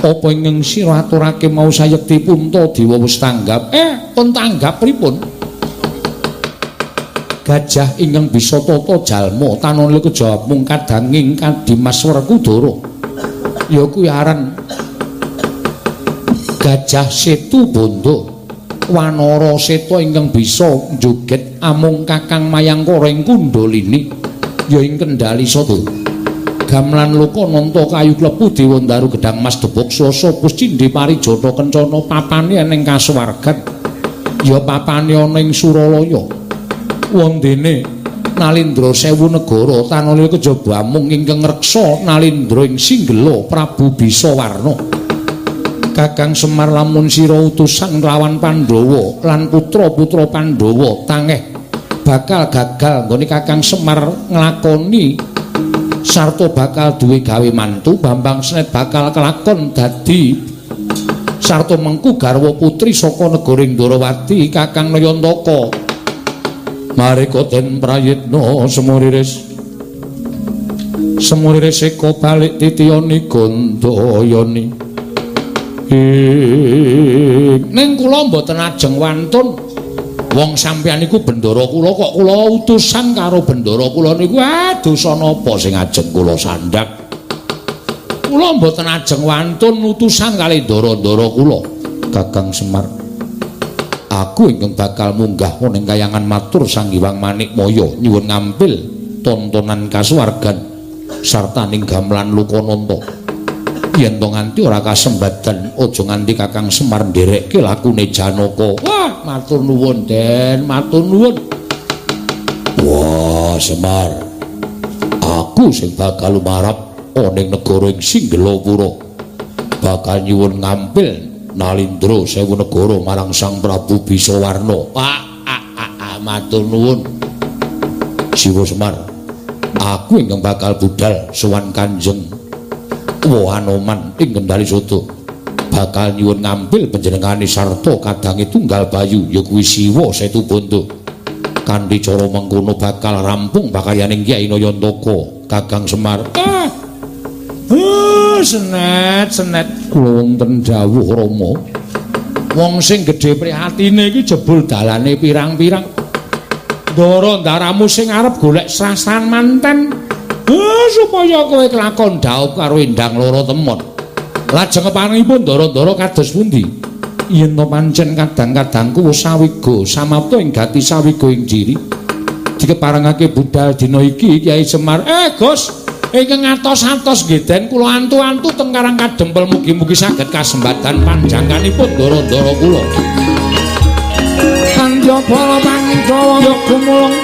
apa ingkang sira aturake mau sayekti Puntadewa wis tanggap? Pun tanggap pripun? Gajah ingkang bisa tata jalma tanana kejawab mung kadanging Kadimas Werkudara. Ya kuwi aran Gajah Setu Bondo, wanara seta ingkang bisa njoget amung Kakang Mayangkara ing Kundalini ya ing kendali sada. Gamelan loka nanta kayu klepu dewa ndaru gedang mas debok swasa puscindhe parijata kencana papane ning kasuwargan ya papane ana ing Suralaya. Wondene Nalindra sewu negara tanana kejaba amung ingkang ngreksa Nalindra ing Singgela Prabu Bisawarna. Kakang Semar, lamun sira utusan nglawan Pandhawa lan putra-putra Pandhawa tangeh bakal gagal nggone Kakang Semar nglakoni sarta bakal duwe gawe mantu. Bambang Senet bakal kelakon dadi sarta mengku garwa putri saka negara Ndrawati Kakang Nayantaka. Mareka den prayitna semuriris semuriris eka balik titiyani gandayani. Ning kula mboten ajeng wantun. Wong sampeyan niku bendara kula kok kula utusan karo bendara kula niku dosa napa sing ajeng kula sandhak. Kula mboten ajeng wantun utusan kali ndara-ndara kula. Kakang Semar, aku ingkang bakal munggah ning kayangan matur Sang Hyang Manikmaya nyuwun ngampil tontonan kasuwargan sarta ning gamelan Lokananta. Yen to nganti ora kasembadan aja nganti Kakang Semar nderekke lakune Janaka. Wah, matur nuwun Den, matur nuwun. Wah, Semar, aku sing bakal lumarap ana ning negara ing Singgelapura bakal nyuwun ngampil Nalindra sewu negara marang Sang Prabu Bisawarna. Matur nuwun. Siwa Semar, aku ingkang bakal budal sowan Kanjeng Hanoman ing Kendali Soto bakal nyuwun ngampil panjenengane sarta kadange tunggal bayu ya kuwi Siwa Setu Bondo. Kanthi cara mengkono bakal rampung pakayaning Kyai Nayantaka. Kakang Semar, senet senet kula wonten dawuh Rama. Wong sing gedhe prihatine iki jebul dalane pirang-pirang. Ndara ndaramu sing arep golek srasan manten supaya kowe kelakon dhaup karo Endang Loro Temon. Lajeng keparengipun ndara-ndara kados pundi? Yen to pancen kadang-kadangku wis sawiga samapta ing gati sawiga ing jiri. Dikeparengake budal dina iki Kyai Semar. Gus, ingkang atos-atos nggih Den, kula antu-antu teng Karang Kadempel mugi-mugi saged kasembatan panjangkanipun ndara-ndara kula. Kandha para Pandhawa ya gumulung.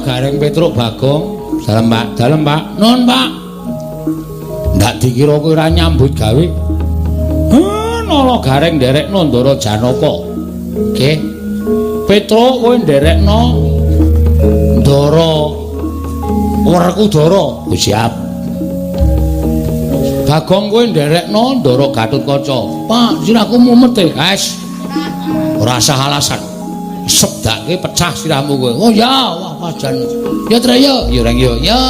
Gareng Petruk Bagong, dalem Pak, dalem Pak. Nun Pak. Ndak dikira kowe ora nyambut gawe. Nala Gareng nderekno Ndara Janaka. Nggih. Petruk kowe nderekno Ndara Werkudara. Wis siap. Bagong kowe nderekno Ndara Gatotkaca. Pak, sirahku mumet e, Guys. Ora usah alasan. Sebdake pecah sirahmu kowe. Oh ya, wah jan. Ya Tre ya, ya Reng ya. Ya.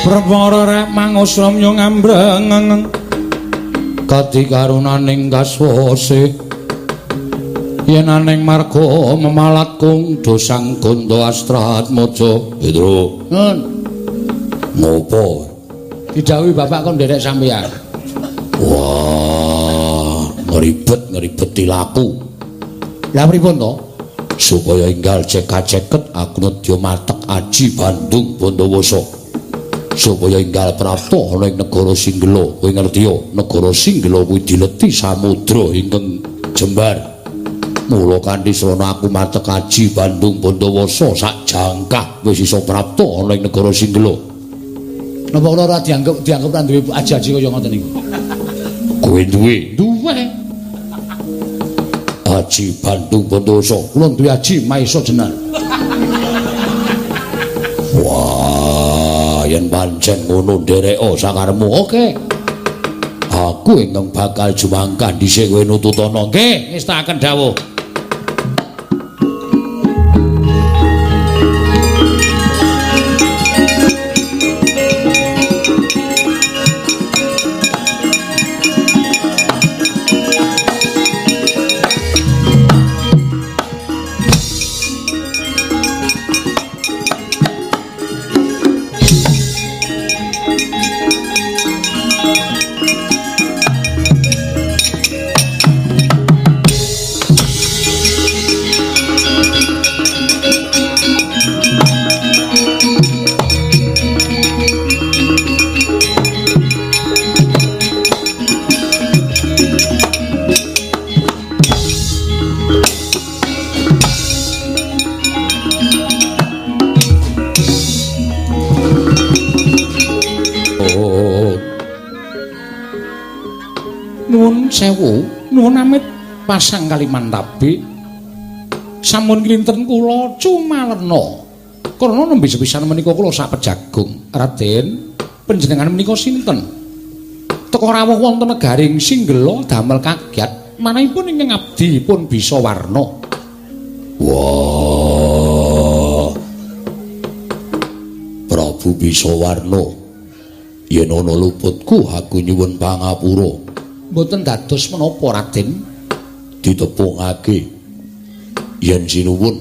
Perwara rek mangusramya ngambreng kadi karunaning kaswase yen aning marga memalat kung dosang gondo astratmaja. Petro nun ngopo didhawuhi bapak kon nderek sampeyan? Wah, ngribet-ngribeti laku. Lah pripun to? Supaya enggal cekak-ceket aku nedya matek aji Bandung Bondowoso. Supaya enggal prapta ana ing negara Singgela. Kowe ngerti ya, negara Singgela kuwi dileti samudra ingkang jembar. Mula kanthi srana aku matek aji Bandung Bondowoso sak jangkah wis iso prapta ana ing negara Singgela. Napa kula ora dianggep ra duwe aji-aji kaya ngoten niku? Kowe duwe? Duwe. Aji Bandung Bondowoso. Kula duwe aji Maesa Jenar. Wah, yen pancen ngono ndereka sakarepmu. Oke. Aku ingkang bakal jumangkah dhisik kowe nututana. Nggih, ngestakaken dawuh. Nuwun sewu, nuwun amit pasang Kalimantabe. Sampun kinten kula cumalerna. Karena nembe sepisan menika kula sapejagung. Raden, panjenengan menika sinten? Teka rawuh wonten negaring Singgela damel kagyat, manahipun ingkang abdi pun bisa warna. Wah. Prabu Bisawarna, yen ana luputku aku nyuwun pangapura. Mboten dados menapa Raden? Ditepungake yen sinuwun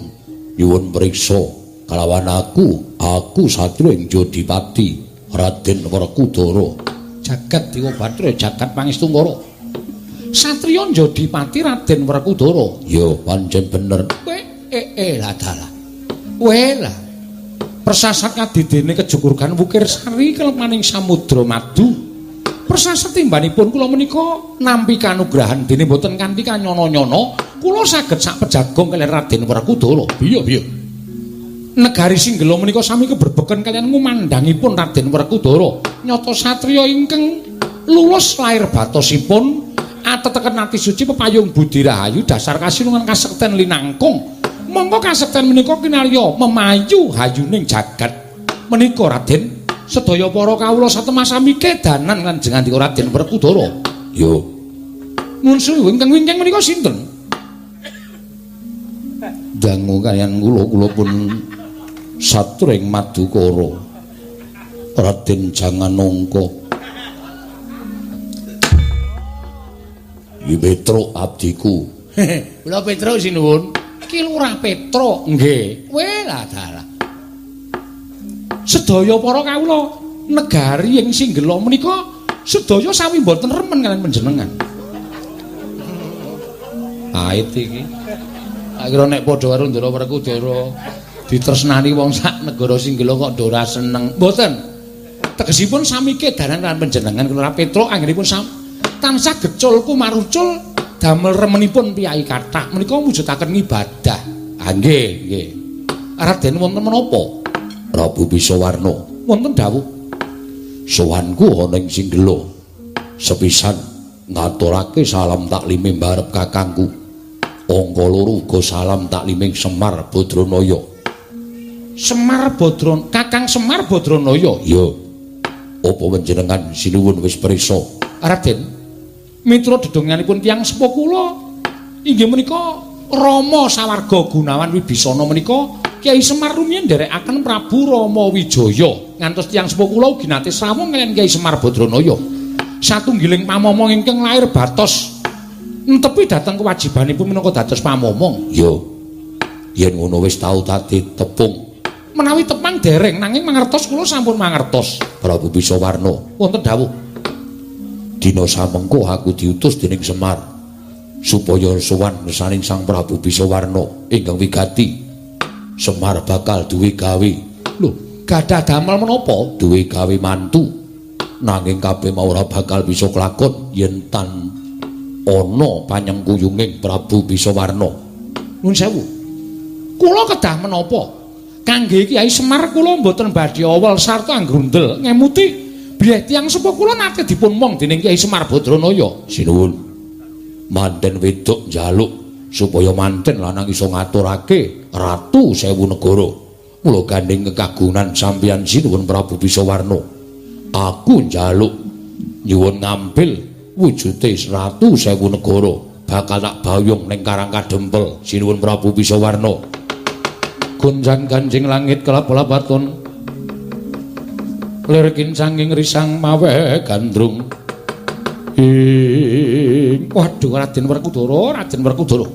nyuwun priksa kalawan aku satriya ing Jodipati Raden Werkudara. Jagat Dewa Bathara, jagat Pangestungkara. Satriya Jodipati Raden Werkudara. Ya pancen bener. Kowe lah dalah. Kowe lah persasat kadidene kejukurgan Wukir Sari kelemaning Samudra Madu. Prasasetimbanipun kula menika nampi kanugrahan dene boten kanthi kanyono-nyono, kula saged sak pejagong kaliyan Raden Werkudara. Piye piye? Negari Singgela menika sami keberbeken kaliyan ngumandhangipun Raden Werkudara. Nyata satriya ingkang lulus lair batosipun ateteken ati suci pepayung budi rahayu dasar kasinungan kasekten linangkung. Monggo kasekten menika kinarya memayu hayuning jagat. Menika Raden sedaya para kawula satemah sami kedanan lan jengandika Raden Werkudara. Yo. Nuwun sewu ingkang wingking menika sinten? Dangu kaliyan kula, kula pun satring madukara. Raden Janganongka. Iki Petruk abdiku. Kula Petruk sinuwun. Ki Lurah Petruk. Nggih. Weh lah dalah. Sedaya para kawula negari ing Singgela menika sedaya sami mboten remen kaliyan panjenengan. Ait iki. Tak kira nek padha karo Ndara Werkudara ditresnani wong sak negara Singgela kok ora seneng. Mboten. Tegesipun sami kedanan lan panjenengan Lurah Petruk anggenipun tansah gecul kumarucul damel remenipun piyai kathah menika mujudaken ngibadah. Ah nggih, nggih. Raden wonten menapa? Prabu Bisawarna wonten dawuh. Sowanku ana ing Singgela. Sepisan ngaturake salam taklime mbarep kakangku. Angka loro uga salam takliming Semar Badranaya. Semar Badran, Kakang Semar Badranaya. Ya. Apa panjenengan sinuwun wis prisa? Raden, mitra dedonganipun tiyang sepuh kula inggih menika Rama Sawarga Gunawan Wibisana menika Kyai Semar rumiyin nderekaken Prabu Rama Wijaya ngantos tiyang sepuh kula ugi nate srawung kaliyan Kyai Semar Badranaya. Satunggiling pamomong ingkang lair batos entepi dhateng kewajibanipun minangka dados pamomong. Ya. Yen ngono wis tau tadi tepung. Menawi tepang dereng nanging mangertos kula sampun mangertos. Prabu Bisawarna wonten dawuh. Dina samengko aku diutus dening Semar supaya sowan ngesaning Sang Prabu Bisawarna ingkang wigati. Semar bakal duwe gawe. Lho, gadah damel menapa? Duwe gawe mantu. Nanging kabeh mau ora bakal bisa kelakon yen tan ana panyengkuyunging Prabu Bisawarna. Nuwun sewu. Kula kedah menapa? Kangge Kyai Semar kula mboten badhe awel sarta anggrundel ngemuti bilih tiyang sepuh kula nate dipun mong dening Kyai Semar Badranaya. Sinuwun. Manten wedok njaluk supaya manten lanang iso ngaturake ratu sewu negara. Mula gandeng kekagunan sampeyan sinuwun Prabu Bisawarna. Aku njaluk nyuwun ngambil wujute ratu sewu negara bakal tak bayung ning Karang Kadempel sinuwun Prabu Bisawarna. Gonjang ganjing langit kelap-lapaton lir kincanging risang mawe gandrung. Ing waduh Raden Werkudara, Raden Werkudara.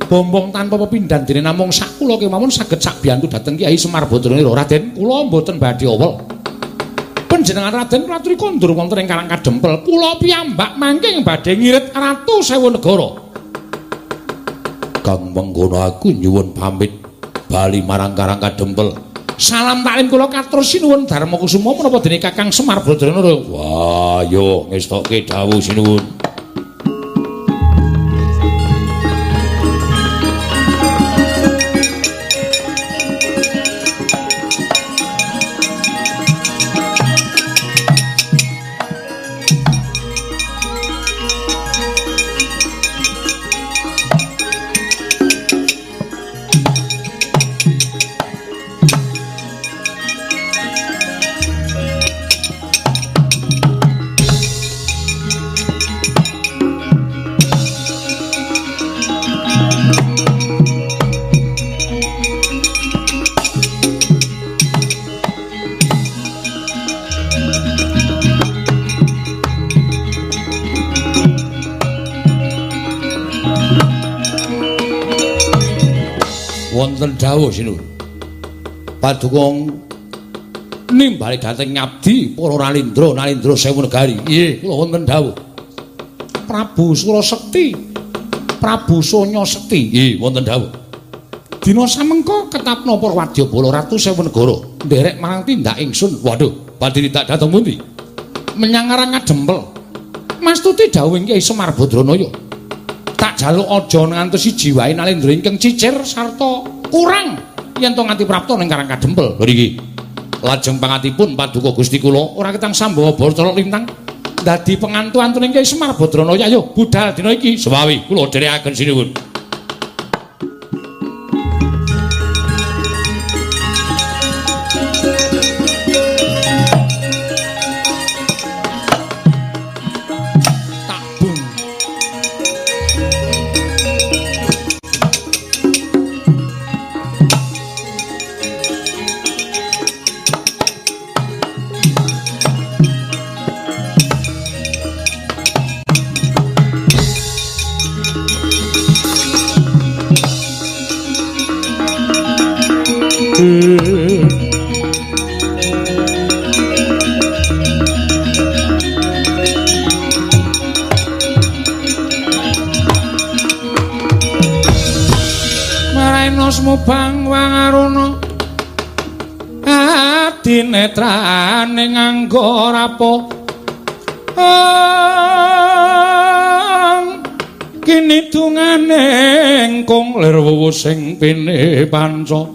Bombong tanpa pepindhan dene namung sak kula kemawon saged sak biyantu dhateng Kyai Semar Badranaya. Raden, kula mboten badhe awel. Panjenengan Raden kula kondur wonten ing Karang Kadempel. Kula piyambak mangke badhe ngirit ratu sewu negara. Kang mengkono aku nyuwun pamit bali marang Karang Kadempel. Salam taklim kula katur sinuwun Darma Kusuma menapa dene Kakang Semar Badranaya. Wah, yo ngestokke dawuh sinuwun. Wonten dawuh sinuwun. Paduka nimbali dhateng ngabdi para Nalindra, Nalindra sewu negari. Nggih, kula wonten dawuh. Prabu Surasekti, Prabu Sonya Sekti. Nggih, wonten dawuh. Dina samengko ketapna para wadyabala ratu sewu negara nderek marang tindak ingsun. Waduh, badhe tindak dhateng pundi? Menyang Karang Kadempel. Mastuti dawuhing Kyai Semar Badranaya. Tak jaluk aja ngantos siji wae Nalendra ingkang cicir sarta kurang yen to nganti prapta ning Karang Kadempel. Lho niki. Lajeng pangatipun paduka Gusti kula ora ketang sambawa bala lintang dadi pengantu-antuning Kyai Semar Badranaya. Ayo budal dina iki. Sewawi kula dherekaken sinuwun. Mubang wangaruna adinetrane nganggo rapo kini dungane engkung lir wuwu sing pine panca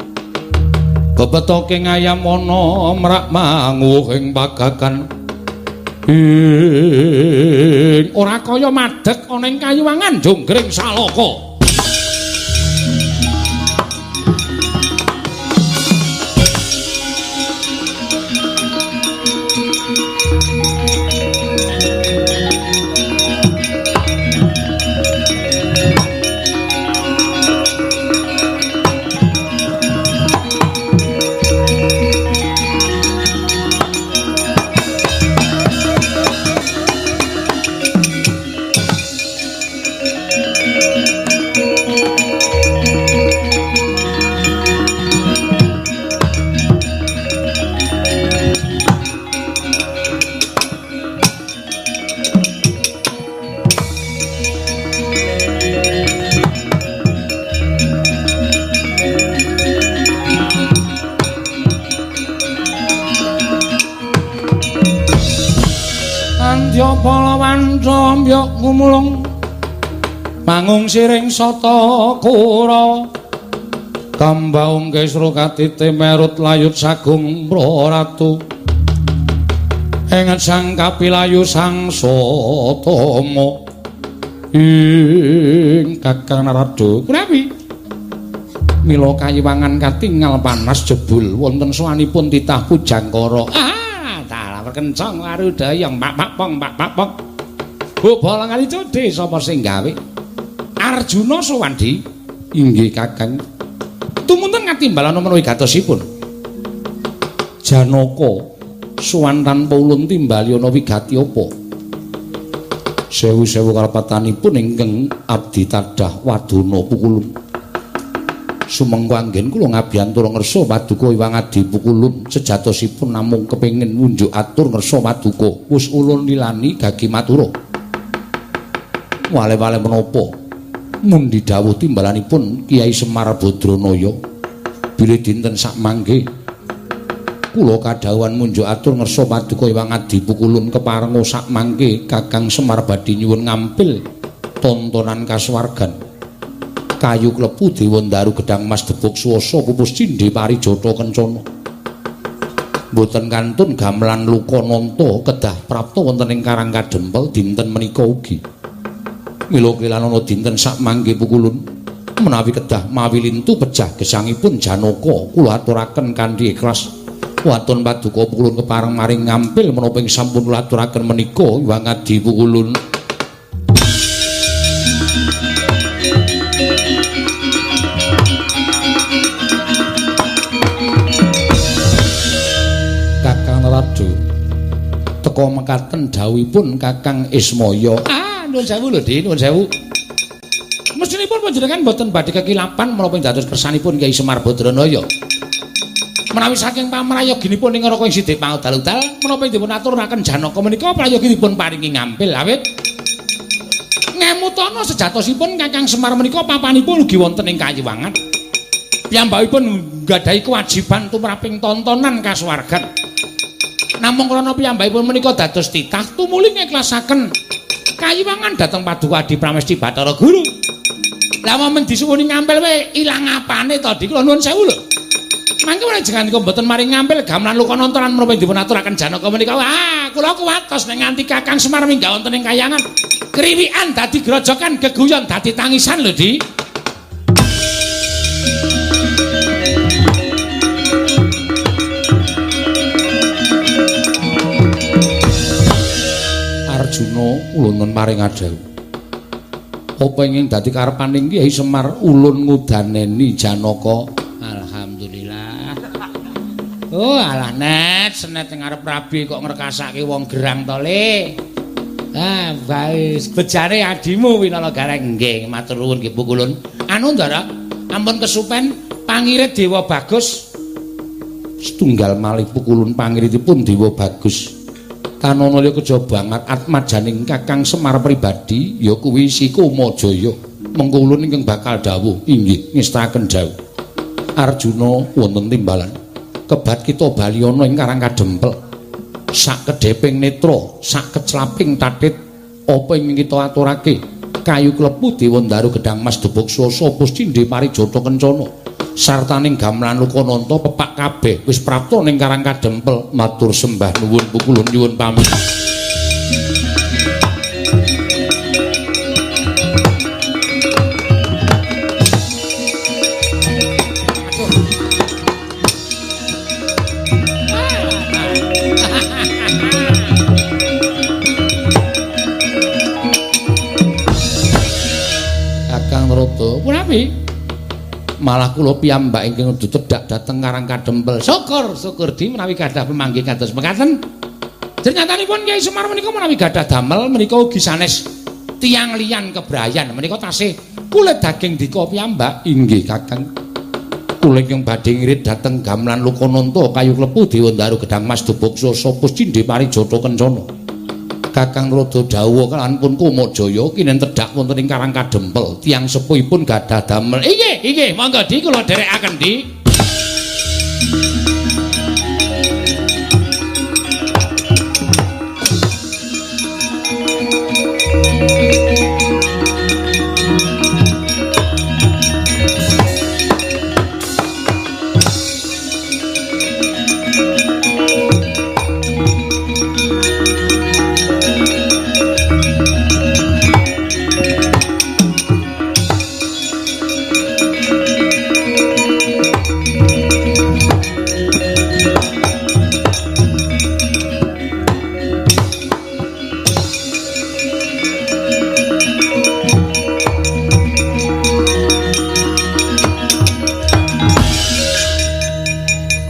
bebetoke ngayam ana mrak manguh ing pagagan ing ora kaya madeg ana ing kayuwangan jonggring salaka. Palawanca ngumulung mangung siring sata kura kambaung kesro katite merut layut sagung praratu enget sang kapilayu sang satama ing Kakang Narada kunawi mila kayiwangan katingal panas jebul wonten sowanipun titah Pujangkara. Ah dalah kencang warudayang pak pak pong pak pak pong. Bu bolangan itu sapa sing gawe? Arjuna Suwandi. Inggih Kakang. Tumunten katimbalan menawi gatosipun. Janaka sowan tanpa ulun timbali ana wigati apa? Sewu-sewu kalepatanipun ingkang abdi tadah wadana pukulun. Sumengko anggen kula ngabiyantura ngersa paduka Iwang Adi Pukulun sejatosipun namung kepengin ngunjuk atur ngersa paduka. Wis ulun lilani gagi matura. Wale-wale menapa mundi dawuh timbalanipun Kyai Semar Badranaya bilih dinten sakmangke kula kadhawuhan munjuk atur ngersa paduka Iwang Adi Pukulun keparenga sakmangke Kakang Semar badhe nyuwun ngampil tontonan kasuwargan kayu klepu dewa ndaru gedang mas debuk swasa pupus cindhe parijata kencana mboten kantun gamelan luka nanta kedah prapta wonten ing Karang Kadempel dinten menika ugi. Mila kelana dinten sakmangke Pukulun menawi kedah mawi lintu pejah gesangipun Janaka kula aturaken kanthi ikhlas waton paduka Pukulun kepareng maring ngampil menapa ing sampun kula aturaken menika Iwang Adi Pukulun. Kakang Narada teka mekaten dawuhipun Kakang Ismaya. Nuwun sewu lho, Dik, nuwun sewu. Mestinipun panjenengan mboten badhe kekilapan menapa ing dados kersanipun Kyai Semar Badranaya. Menawi saking pamrayoginipun ing Raka ing Sidik Pangudal-udal, menapa ing dipun aturaken Janaka menika prayogi dipun paringi ngampil awit ngemutana sejatosipun Kakang Semar menika papanipun ugi wonten ing Kayiwangan. Piyambakipun nggadahi kewajiban tumraping tontonan kasuwargan. Namung krana piyambakipun menika dados titah tumuli ngikhlasaken kayiwangan dhateng Paduka Adi Pramesti Bathara Guru. Lah momen disuwuni ngampil wae ilang apane to Dik? Kula nuwun sewu lho. Mangke jenengan kok mboten maring ngampil gamelan Lokananta lan menapa dipun aturaken Janaka menika. Wah, kula kuwatos nek nganti Kakang Semar minggah wonten ing kayangan. Kriwikan dadi grojokan, geguyon dadi tangisan lho, Di. Arjuna ulun maring adhawuh. Apa ingin dadi karepaning Kyai Semar ulun ngudaneni Janaka? Alhamdulillah. Oh, alah net, senet ing arep rabi kok ngrekasake wong gerang to, Le. Ah, bae bejane adimu Winala Gareng. Nggih, matur nuwun nggih Pukulun. Anu Ndara, ampun kesupen pangirit Dewa Bagus. Setunggal malih Pukulun pangiritipun Dewa Bagus. Tanana liya kejaba banget atmajaning Kakang Semar pribadi ya kuwi si Kumajaya. Mengko ulun ingkang bakal dawuh inggih ngestaken dawuh. Arjuna wonten timbalan. Kebat kita bali ana ing Karang Kadempel. Sak kedheping netra, sak keclaping tatit apa ingkang kita aturake? Kayu klepu Dewandaru gedang mas debuk swasa puscindhe parijata kencana. Sartaning gamelan Lokananta pepak kabeh wis prapta ning Karang Kadempel. Matur sembah nuwun Pukulun nyuwun pamit. Kakang Narada, punapi? Malah kula piyambak ingkang tedhak dhateng Karang Kadempel. Syukur, syukur di menawi gadah pemanggih kados mekaten. Ternyatanipun Kyai Semar menika menawi gadah damel menika ugi sanes tiyang liyan kebrayan menika tasih kulit daging dika piyambak. Inggih Kakang. Kula ingkang badhe ngirit dhateng gamelan Lokananta kayu klepu Dewandaru gedang mas dubuk swasa puscindhe parijata kencana. Kakang Narada dawuh kalawan pun Kumajaya kinen tedhak wonten ing Karang Kadempel. Tiyang sepuhipun gadah damel. Inggih, inggih, monggo Di kula dherekaken Di.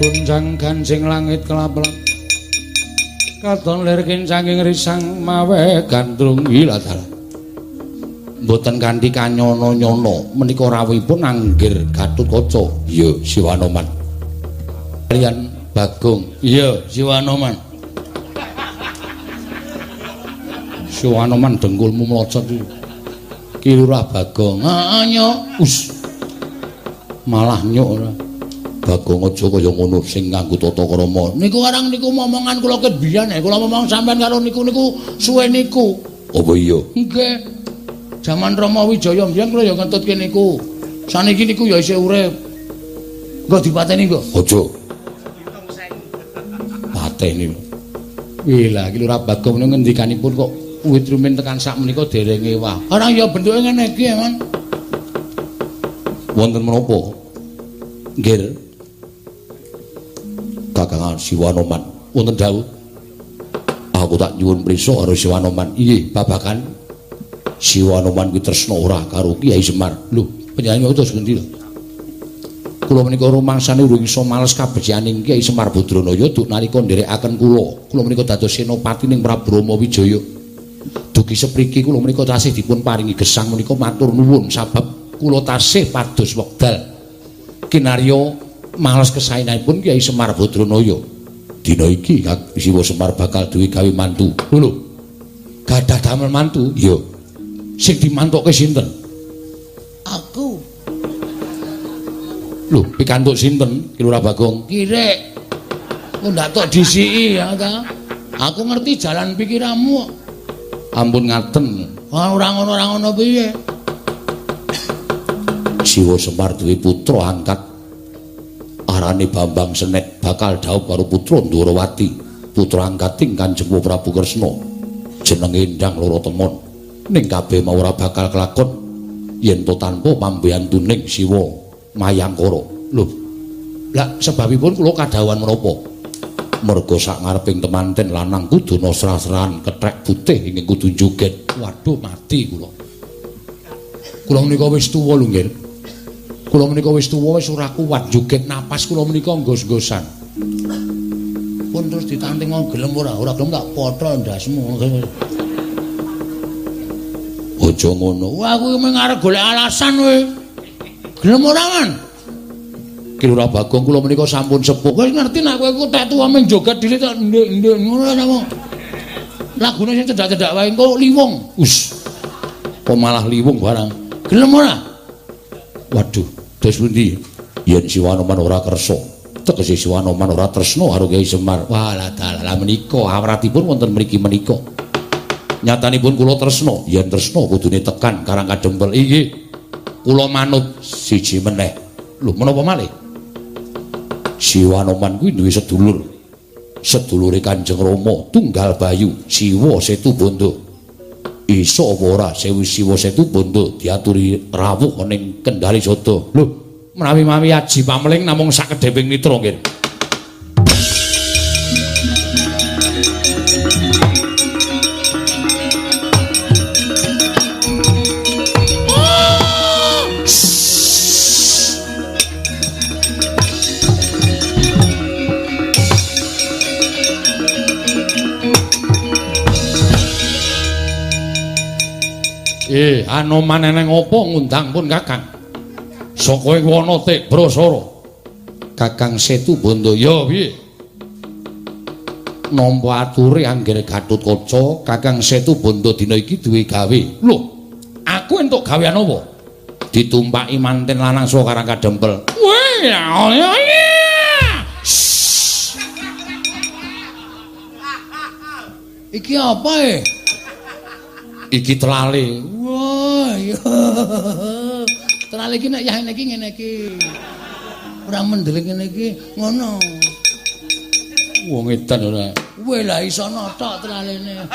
Gonjang ganjing langit kelap-kelap katon lir kincanging risang mawe gandrung wilatala. Mboten kanthi kanyono-nyono menika rawuhipun anggir Gatotkaca. Iya Siwanoman. Kaliyan Bagong. Iya Siwanoman. Siwanoman dengkulmu mlocot iki. Ki Lurah Bagong. Heeh nyok. Us. Malah nyok ora. Bagong aja kaya ngono sing nganggo tata krama. Niku arang niku momongan kula ket biyen, kula momong sampean karo niku niku suwe niku. Apa iya? Nggih. Jaman Rama Wijaya mbiyen kula ya ngentutke niku. Saniki niku ya isih urip. Nggo dipateni nggo. Aja. Pateni. Wih lah iki Lurah Bagong niku ngendikanipun kok wit rumin tekan sak menika dereng ewah. Ora ya bentuke ngene iki, Man. Wonten menapa? Nggih. Kakang Siwanoman wonten dawuh. Aku tak nyuwun prisa karo Siwanoman. Inggih, babagan Siwanoman kuwi tresna ora karo Kyai Semar. Lho, panjenengan terus ngendi lho? Kula menika rumangsane urung iso males kabecikaning Kyai Semar Badranaya duk nalika nderekaken kula. Kula menika dados senopati ning Prabu Rama Wijaya. Dugi sepriki kula menika tasih dipun paringi gesang menika matur nuwun sabab kula tasih pados wekdal kinarya males kesaenanipun Kyai Semar Badranaya. Dina iki Siwa Semar bakal duwe gawe mantu. Lho, gadah damel mantu? Iya. Sing dimantuke sinten? Aku. Lho, pikantuk sinten Ki Lurah Bagong? Kirek. Aku ndak tok disiki ya ta. Aku ngerti jalan pikiranmu. Ampun ngaten. Ora ngono ora ngono piye? Siwa Semar duwe putra angkat arane Bambang Senet bakal dhaup karo putra Ndorowati, putra angkating Kanjeng Prabu Kresna. Jenenge Endang Loro Temon. Ning kabeh mau ora bakal kelakon yen to tanpa pambiyantuning Siwa Mayangkara. Lho, lah sebabipun kula kadhawuhan menapa? Merga sak ngareping temanten lanang kudu srah-srahan kethek putih ingkang kudu joget. Waduh, mati kula. Kula menika wis tuwa lho nggih. Kula menika wis tuwa wis ora kuat joget, napas kula menika nggos-nggosan. Pun terus ditanting gelem ora? Ora gelem tak potol ndasmu. Aja ngono. Wah, aku mung arep golek alasan kowe. Gelem ora, Man? Ki Lurah Bagong kula menika sampun sepuh. Wis ngerti nek kowe ku tek tuwa mung joget dhewe tok ndek-ndek ngono ta kok. Lagune sing cedhak-cedhak wae engko liwung. Us. Kok malah liwung barang. Gelem ora? Waduh, dos pundi? Yen Siwanoman ora kersa, tegese Siwanoman ora tresna karo Kyai Semar. Wah, lah dalah menika awratipun wonten mriki menika. Nyatanipun kula tresna, yen tresna kudune tekan Karang Kadempel. Inggih. Kula manut siji meneh. Lho, menapa malih? Siwanoman kuwi duwe sedulur. Sedulure Kanjeng Rama Tunggal Bayu, Siwa Setu Bondo. Iso apa ora Sewu Siwa Setu Bondo diaturi rawuh ning Kendari Sada. Lho, menawi-mawi aji pameling namung sakedheping mitra nggih. Anoman eneng apa ngundang pun Kakang? Saka ing wana Tebrasara. Kakang Setu Bondo ya piye? Nampa ature anggere Gatotkaca, Kakang Setu Bondo dina iki duwe gawe. Lho, aku entuk gawean apa? Ditumpaki manten lanang saka Karang Kadempel. Weh, ya. Iki apa e? Iki telale. Wah, iya. Telale iki nek yah iki ngene iki. Ora mendeling ngene iki, ngono. Wong edan ora. Weh lah iso notok telalene.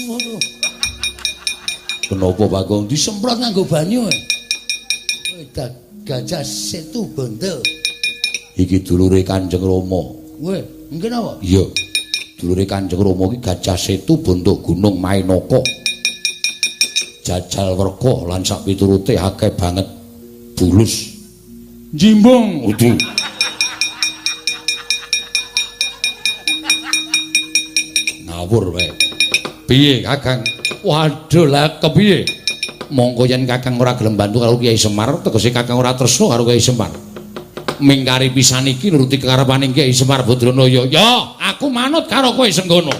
Waduh. Kenapa Bagong disemprot nganggo banyu? Weh, Gajah Setu Bondo. Iki dulure Kanjeng Rama. Weh, mungkin apa? Iya. Dulure Kanjeng Rama iki Gajah Setu Bondo Gunung Mainaka. Jajal werka lan sak piturute akeh banget bulus. Jimbung. Udu. Ngawur wae. Piye Kakang? Waduh lah kepiye? Mongko yen Kakang ora gelem bantu karo Kyai Semar, tegese Kakang ora tresna karo Kyai Semar. Mingkari pisan iki nuruti kekarepane Kyai Semar Badranaya. Ya, aku manut karo kowe Senggono.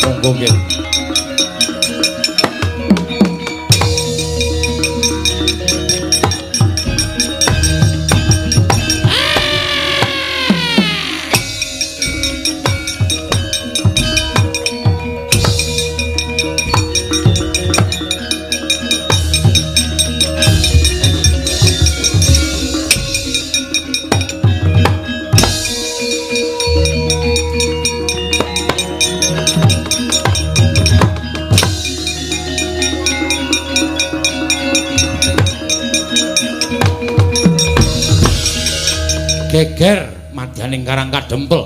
Monggo nggih. Geger madyaning Karang Kadempel.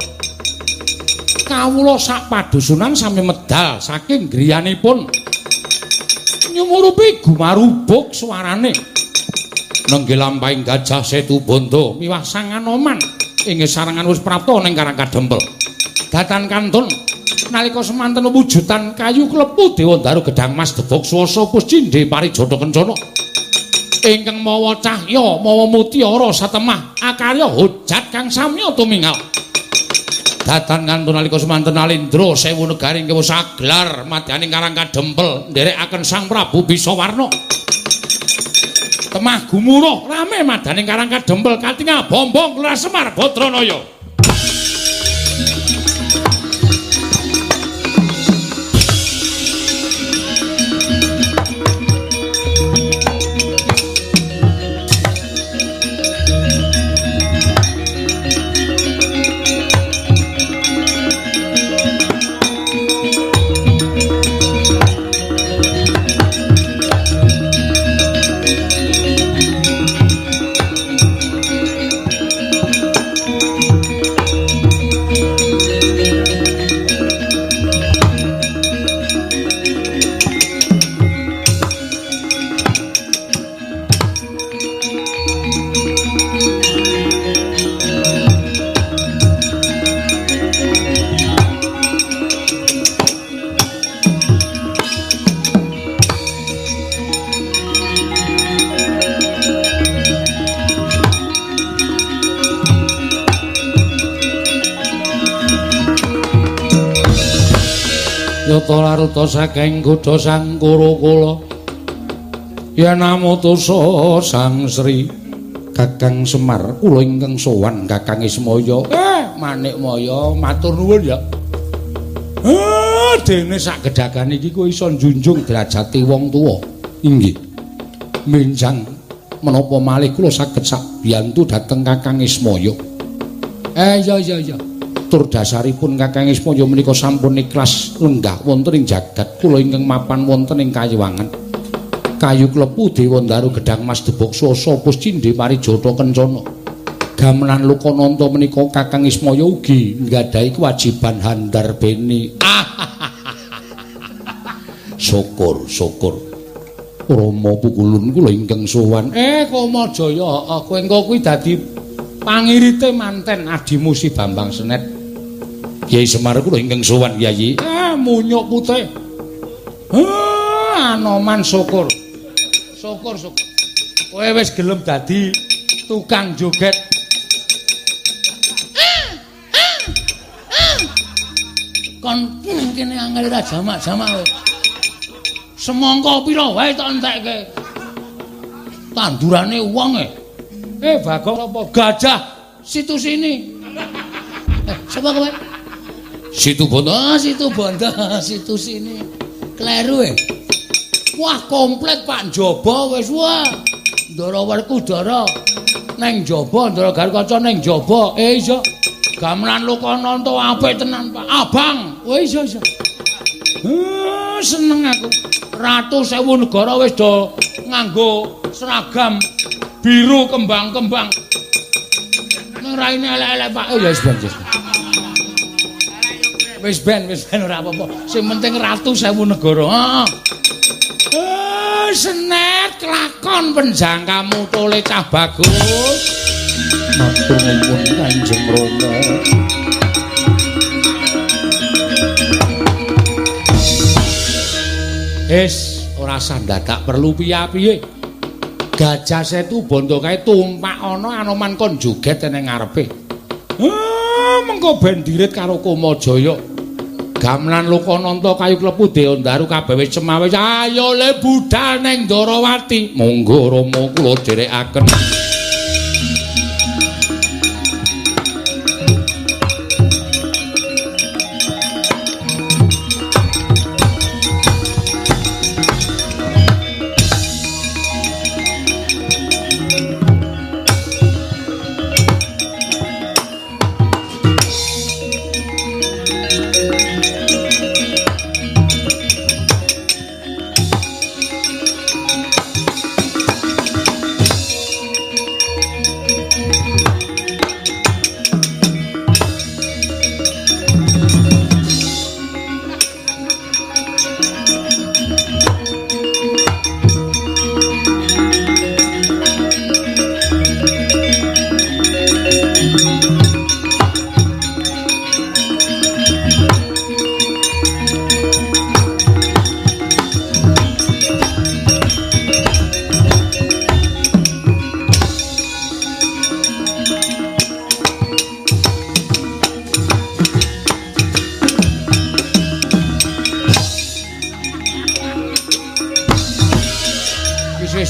Kawula sak padusunan sami medal saking griyanipun. Nyumurupi gumarubuk suarane. Nenggih lampahing Gajah Setu Bondo miwah Sang Anoman inggih sarengan wis prapta ning Karang Kadempel. Datan kantun nalika semanten wujudan kayu klepu Dewandaru gedang mas debog swasa puscindhe parijata kencana. Ingkang mawa cahya mawa mutiara satemah akarya hojat kang samya tumingal. Datan kantun nalika semanten Alindra sewu negari ingkang saglar madyaning Karang Kadempel nderekaken Sang Prabu Bisawarna. Temah gumuruh rame madaning karang kadempel katingal bombong Kelurahan Semar Badranaya. Yata laruta saking kutha Sang Kurukula yen amutusa Sang Sri Kakang Semar kula ingkang sowan Kakang Ismaya. Manikmaya matur nuwun ya. Dene sak gedhagan iki kowe iso njunjung derajate wong tuwa. Inggih. Minjang menapa malih kula saged sabiyantu dhateng Kakang Ismaya. Iya iya iya. Tur dasaripun Kakang Ismaya menika sampun ikhlas lenggah wonten ing jagat kula ingkang mapan wonten ing Kayiwangan. Kayu klepu Dewa Ndaru Gedhang Mas Debok Swasa Puscindhe Parijata Kencana. Gamelan Lokananta menika Kakang Ismaya ugi nggadahi kewajiban handarbeni. Syukur syukur. Rama pukulun kula ingkang sowan. Kamajaya, kowe engko kuwi dadi pangirite manten adimu si Bambang Senet. Kyai Semar kula ingkang sowan Kyai. Munyuk putih. Anoman syukur. Syukur syukur. Kowe wis gelem dadi tukang joget. Kon kene angel ra jamak-jamak kowe. Semangka pira wae tak entekke. Tandurane wong e. Bagong apa? Gajah situ sini. Sapa kowe? Situ Bondo. Oh, Situ Bondo, situ sini. Kleru e. Wah, komplit Pak njaba wis wah. Ndara Werkudara neng njaba, Ndara Garukaca neng njaba. Iya. Gamelan Lokananta apik tenan, Pak. Abang. Oh iya iya. Seneng aku. Ratu sewu negara wis do nganggo seragam biru kembang-kembang. Ning raine elek-elek Pak. Oh ya wis ben wis. Wis ben ora apa-apa. Sing penting ratu sewu negara. Heeh. Senet kelakon penjangkamu tole cah bagus. Matur nuwun Kanjeng Rama. Wis ora usah dadak perlu piye-piye. Gajah Setu Bondo kae tumpak ana Anoman kon joget ning ngarepe. Mengko ben dirit karo Kamajaya. Gamelan Lokananta kayu klepu Dewa Ndaru kabeh wis cemawis. Ayo le budal ning Ndarawati. Monggo Rama kula dherekaken.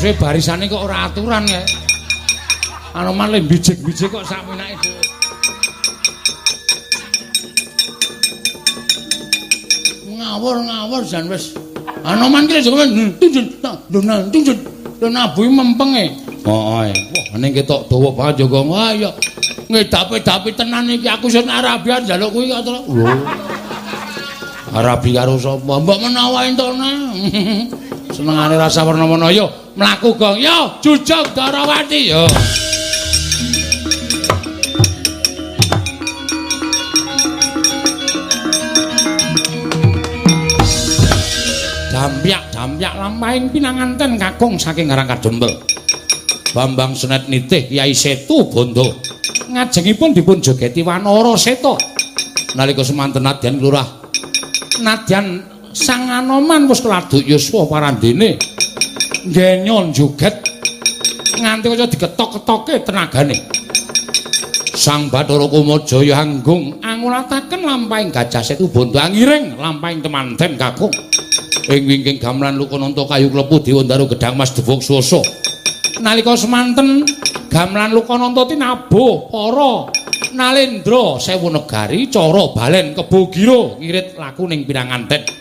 Suwe-suwe barisane kok ora aturan ya. Anoman le bijik-bijik kok sak menake dhewe. Ngawur-ngawur jan wis. Anoman ki lho tunjun tunjun lho nabuhi mempenge. Heeh. Wah, ning ketok dawa banget yo Gong. Wah ya ngedapi-dapi tenan iki aku sun Arabian njaluk kuwi kok to. Lho. Arabi karo sapa? Mbok menawa entuk nang. Senengane rasa werna-werna yo mlaku Gong. Yo jujug Darawati yo. Dampyak-dampyak lampahing pinanganten kakung saking Karangkadempel. Bambang Senet nitih Kyai Setu Bondo. Ngajengipun dipun jogeti Wanara Seta. Nalika semanten nadyan Lurah nadyan Sang Anoman wis keladuk yuswa parandene. Ngenyon joget nganti kaya diketok-ketoke tenagane. Sang Bathara Kumajaya Anggung angulataken lampahing Gajah Setu Bondo angiring lampahing temanten kakung. Ing wingking gamelan Lukananta kayu klepu Dewandaru gedhang mas debog swasa. Nalika semanten gamelan Lukananta tinabuh para nalendra sewu negari cara balen kebo gira ngirit laku ning pinanganten.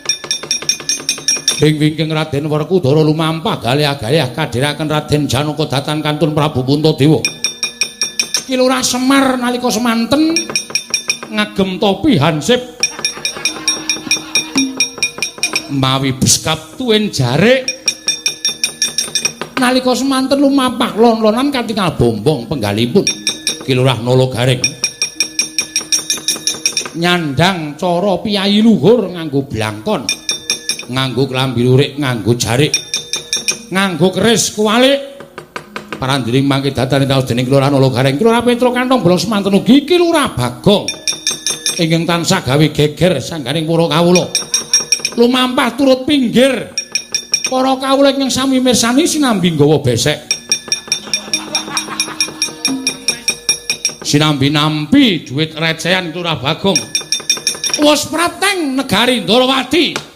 Ing wingking Raden Werkudara lumampah galih-galih kadhiraken Raden Janaka datan kantun Prabu Puntadewa. Ki Lurah Semar nalika semanten ngagem topi hansip mawi beskap tuwin jarik. Nalika semanten lumampah lon-lonan katingal bombong penggalipun Ki Lurah Nala Gareng nyandang cara piyayi luhur nganggo blangkon, nganggo klambi lurik, nganggo jarik, nganggo keris kuwalik. Parandiring mangke datane taos dening Ki Lurah Nala Gareng, Ki Lurah Petro kantong bolong semanten ugi Ki Lurah Bagong ingkang tansah gawe geger sangganing para kawula. Lumampah turut pinggir para kawula ingkang sami mirsani sinambi nggawa besek, sinambi nampi dhuwit recehan Ki Lurah Bagong. Wis prateng negari Ndorowati.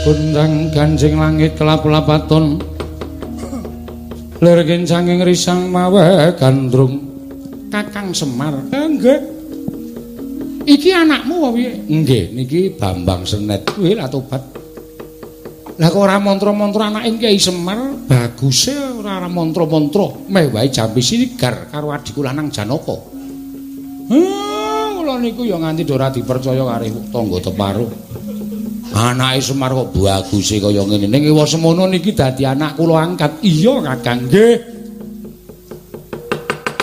Gundang ganjing langit kelap-lapaton lir kincanging risang mawe gandrung. Kakang Semar, nggih. Iki anakmu apa piye? Nggih, niki Bambang Senet. Kuwi lah tobat. Lah kok ora mantra-mantra anake Kyai Semar, baguse ora mantra-mantra, meh wae jampi sinigar karo adhiku lanang Janaka. Kula niku ya nganti ora dipercaya karo tangga teparo. Anake Semar kok baguse kaya ngene. Ning ewa semono niki dadi anak kula angkat. Iya, Kakang. Nggih.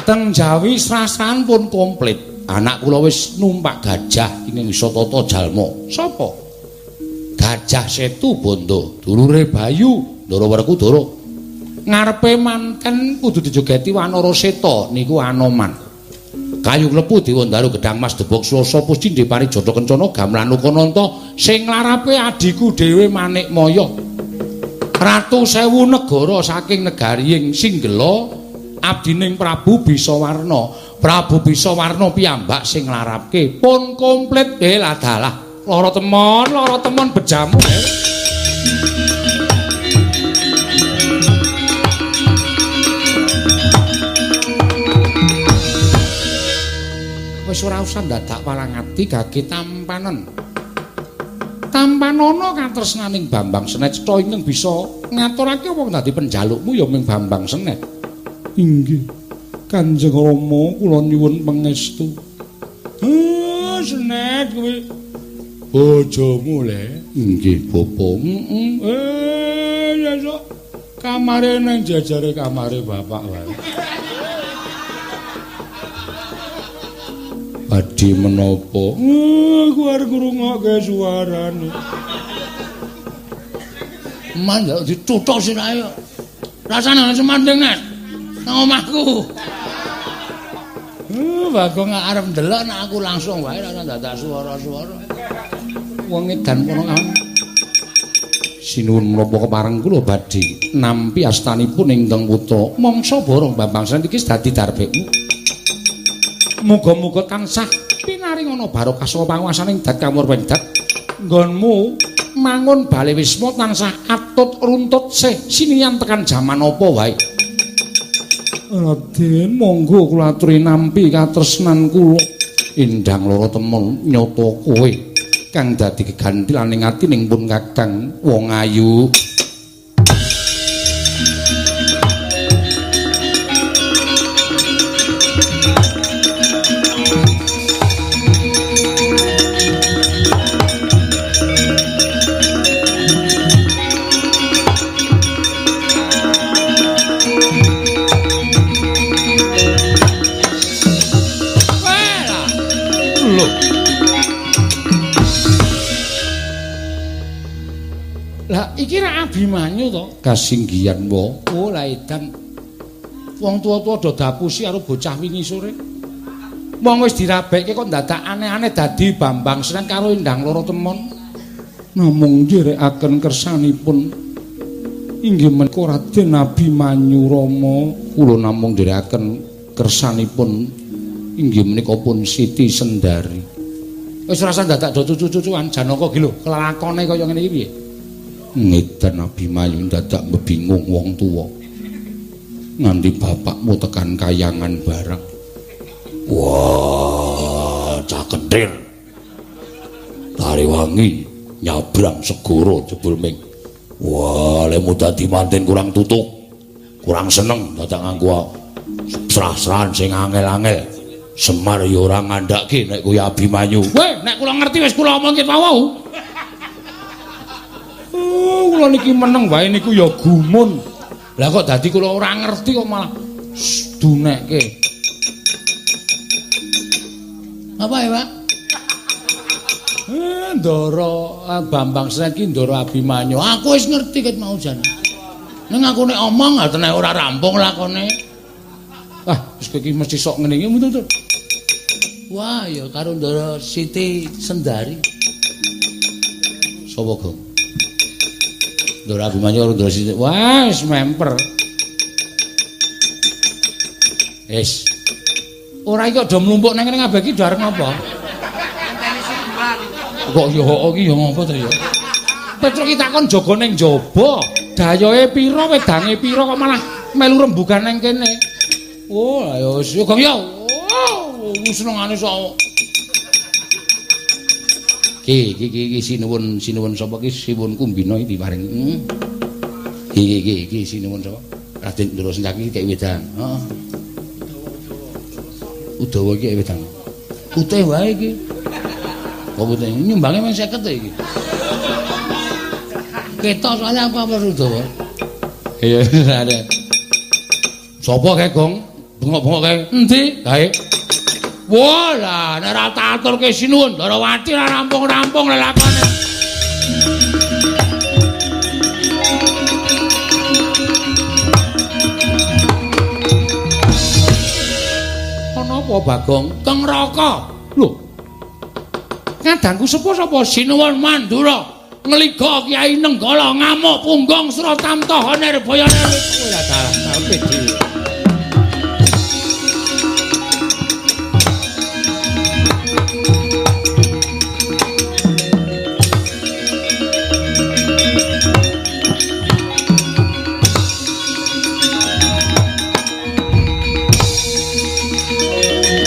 Teng Jawi srasan pun komplit. Anak kula wis numpak gajah ing iso tata jalma. Sapa? Gajah Setu Bondo, dulure Bayu, Ndara Werkudara. Ngarepe manten kudu dijogeti Wanara Seta niku Anoman. Kayu klepu Dewandaru gedhang mas debog swasa pusti parijata kencana gamelan Lukananta sing nglarape adhiku dhewe Manikmaya. Ratu sewu negara saking negari ing Singgela abdining Prabu Bisawarna. Prabu Bisawarna piyambak sing nglarapke pun komplit. Dalah lara temon bejamu. Wis ora usah dadak walang ati gage tampanen. Tampanana katresnaning Bambang Senet cetha ingkang bisa ngaturake wong dadi penjalukmu ya ming Bambang Senet. Inggih. Kanjeng Rama kula nyuwun pangestu. Senet kuwi bojomu le. Inggih, Bapak. Heeh. Ya sok kamare nang jajare kamare bapak wae. Badhe menapa? Aku arep ngrungokke suarane. Man njaluk dituthuk sirahe kok. Rasane ana semanding Net. Nang omahku. Bagong arep ndelok nek aku langsung wae ora dadak suara-suara. Wong edan kono kae. Sinuwun menapa kepareng kula badhe nampi astanipun ingkang putra mangsa borong Bambang Senet iki dadi darbekmu. Muga-muga tansah pinaringana barokah saka panguwasaning dat kamurwen dat. Nggonmu mangun bale wisma tansah atut runtut sih sinian tekan jaman apa wae. Raden monggo kula aturi nampi katresnan kula. Endang loro temen nyata kowe kang dadi geganthilaning atining pun kakang wong ayu. Lah iki ra Abimanyu to? Kasinggihan wa. Oh lah edan. Wong tuwa-tuwa do dapusi karo bocah wingi sore. Wong wis dirabekke kok dadak aneh-aneh dadi Bambang Senet karo Endang Loro Temon. Namung nderekaken kersanipun inggih menika Raden Abimanyu Rama. Kula namung nderekaken kersanipun inggih menika pun Siti Sendari. Wis ora usah dadak do cucu-cucuan Janaka ki lho, kelakone kaya ngene iki piye? Ngedan Abimanyu dadak mbingung wong tuwa. Nganti bapakmu tekan kayangan barang. Wah, cah kentir. Tariwangi nyabrang segara jebul ming. Wah, lemu dadi manten kurang tutuk. Kurang seneng dadak nganggo srah-srahan sing angel-angel. Semar ya ora ngandhake nek kuwi Abimanyu. Weh, nek kula ngerti wis kula omongke wau. Kula niki meneng wae niku ya gumun. Lah kok dadi kula ora ngerti kok malah dunekke. Apa ya, Pak? Ndara Bambang Senet ki Ndara Abimanyu. Aku wis ngerti ket mau jan. Ning aku nek omong atene ora rampung lakone. Ah, wis kowe iki mesti sok ngene iki betul. Wah, ya karo Ndara Siti Sendari. Sapa, Gong? Ndara Abimanyu karo Ndara Siti. Wah, wis memper. Wis. Ora iki do mlumpuk nang kene kabeh iki do arep ngapa? Kok ya iki ya ngapa to ya? Petruk iki takon jaga ning jaba. Dayohe pira, wedange pira kok malah melu rembugan nang kene. Oh, ya wis ya Gong ya. Oh, senengane sok. Ki iki iki sinuwun sinuwun sapa ki Siwun Kumbina iki diparing. Iki iki iki sinuwun sapa? Raden Ndara Sencaki kek wedang. Heeh. Udawa iki wedang. Putih wae iki. Kok putih nyumbange mung 50 iki. Ketok soalnya aku apa Udawa. Iya, ada. Sapa kae, Gong? Bengok-bengok kae. Endi? Kae. Wah, lah nek ora tak aturke sinuwun Ndarawati ora rampung-rampung lelakone. Ana apa, Bagong? Keng Raka. Lho. Kadangku sepuh sapa? Sinuwun Mandura. Ngliga Kyai Nenggala ngamuk punggung Sratamta Nirbaya. Ora dalah sampe dhewe.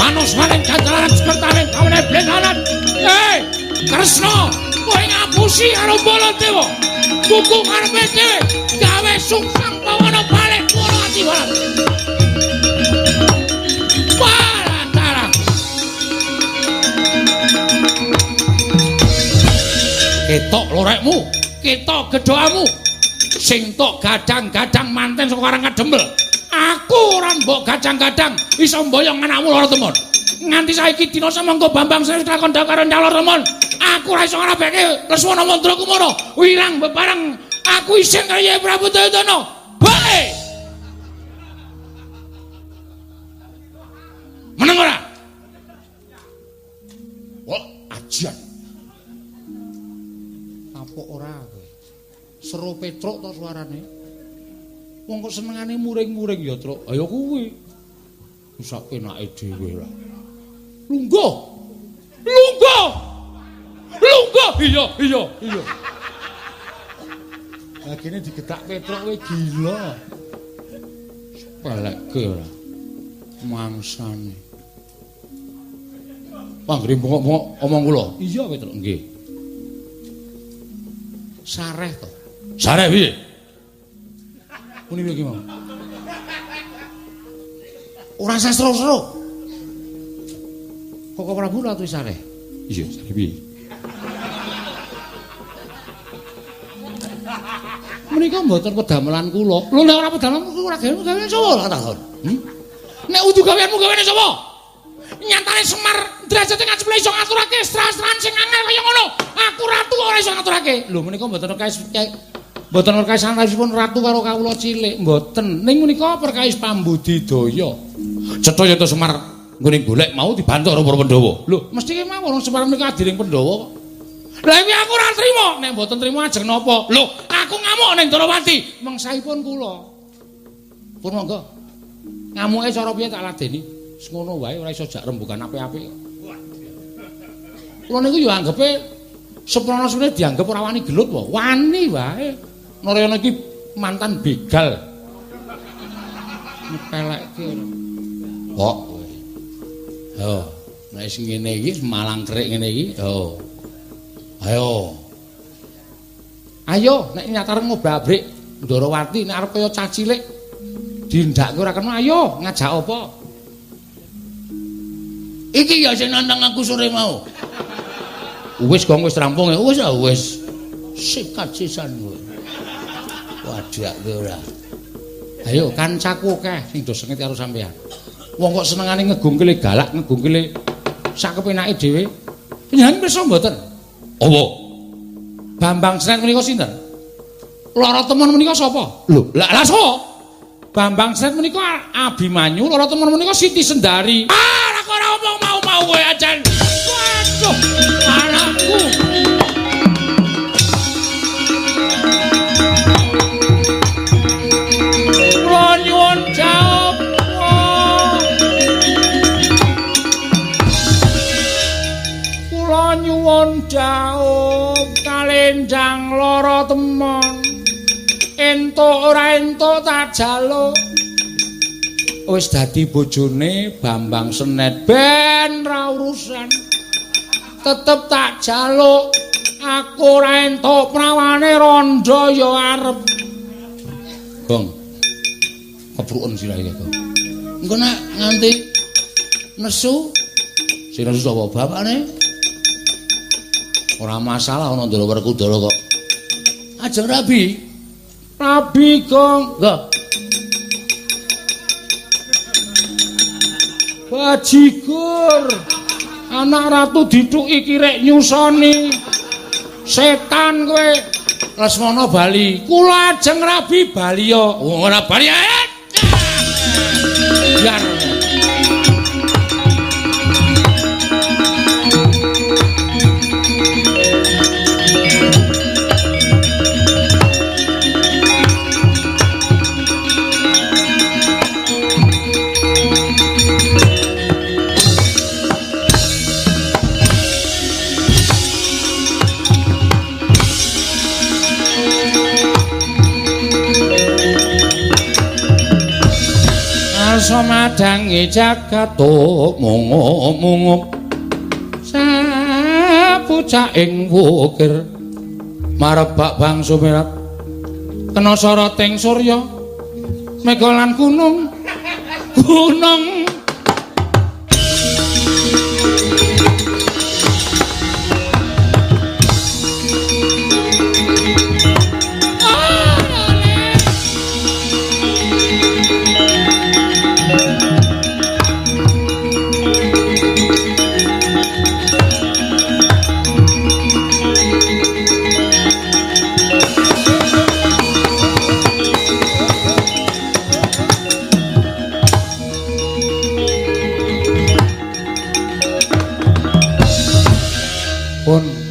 Panuswaning jajalaran sekertaning kawene blenganan. Hei, Kresna, kowe ngapusi. Ngapusi karo Baladewa. Kuku karepe dhewe gawe sungsang pawana balik para atiwara. Balantara. Ketok lorekmu, ketok gedhoamu. Sing tok gadang-gadang manten saka Karang Kadempel. Aku ora mbok gadang-gadang iso mboyong anakmu Lara Temon. Nganti saiki dina samangka Bambang Sri lakon karo Lara Temon. Aku ora iso ngrabeke Lesmana Mandra Kumara. Wirang bebareng aku isin karo Yai Prabu Duryudana. Bae. Meneng ora? Wah, ajian. Kapok ora kowe. Seru Petruk to suarane. Wong kok senengane muring-muring ya, Truk. Ayo kuwi. Sak penake dhewe lah. Lungguh. Lungguh. Lungguh. Iya, iya, iya. Lah kene digetak Petruk kowe gila. Pelekke ora. Mangsane. Panggere bengok-bengok omong kula. Iya, Petruk, nggih. Sareh to. Sareh piye? Muni piye ki mau? Ora usah seru-seru. Koko Prabu latu sareh. Iya, sareh piye? Menika mboten pedamelan kula. Lho nek ora pedamelan ora gawe sapa lho takon. Nek udu gaweanmu gaweane sapa? Nyatane Semar derajate ngaceple iso ngaturake stra-stran sing angel kaya ngono. Aku ratu ora iso ngaturake. Lho menika mboten perkawis mboten perkawis antawisipun ratu karo kawula cilik, mboten. Ning menika perkawis pambudidaya. Cetha yen Semar nggone golek mau dibantu karo para Pandhawa. Lho, mesti kemawon Semar menika adiring Pandhawa kok. Lah iki aku ora trima. Nek mboten trima ajeng napa? Lho, aku ngamuk ning Ndrawati, mengsahipun kula. Pun monggo. Ngamuke cara piye tak ladeni? Wis ngono wae ora iso jak rembugan apik-apik. Kula niku ya anggepe Seprana semene dianggep ora wani gelut wae. Wani wae. Narayana iki mantan begal. Nyepelekke ora. Kok kowe. Yo, nek sing ngene iki malang kerik ngene iki, yo. Ayo. Ayo nek nyatare ngobrak-abrik Ndrawati nek arep kaya cah cilik dindhakke ora kena, ayo ngajak apa? Iki ya sing nantang aku sore mau. Wis gong wis rampung ya. Wis ah wis. Sikat sisan kowe. Wadake ora. Ayo kancaku akeh sing do sengit karo sampean. Wong kok senengane ngegungkile galak, ngegungkile sak kepenake dhewe. Panjenengan pirsa mboten? Apa? Bambang Sret menika sinten? Lara Temon menika sapa? Lho, lah lah sapa? Bambang Sret menika Abimanyu, Lara Temon menika Siti Sendari. Ah, lah kok ora omong mau-mau kowe ajan. Waduh, anakku. Kula nyuwun jawab. Kula nyuwun jawab kalendang Lara Temon. Entuk ora entuk tak jaluk. Wis dadi bojone Bambang Senet ben ra urusan. Tetep tak jaluk. Aku ora entuk prawane rondo ya arep. Gong. Kepruken sira iki, Gong. Engko nek nganti nesu sing nesu sapa bapakne? Ora masalah ana Ndara Werkudara kok. Ajeng rabi. Rabi Gong. Nggo. Bajigur. Anak ratu dithuki kirek nyusoni. Setan kowe. Lesmana bali. Kula ajeng rabi bali ya. Wong ora bali. Biar. Madangi jagat mungup-mungup sapucak ing wukir Marebak bangsa merat kena soroting surya mega lan gunung gunung.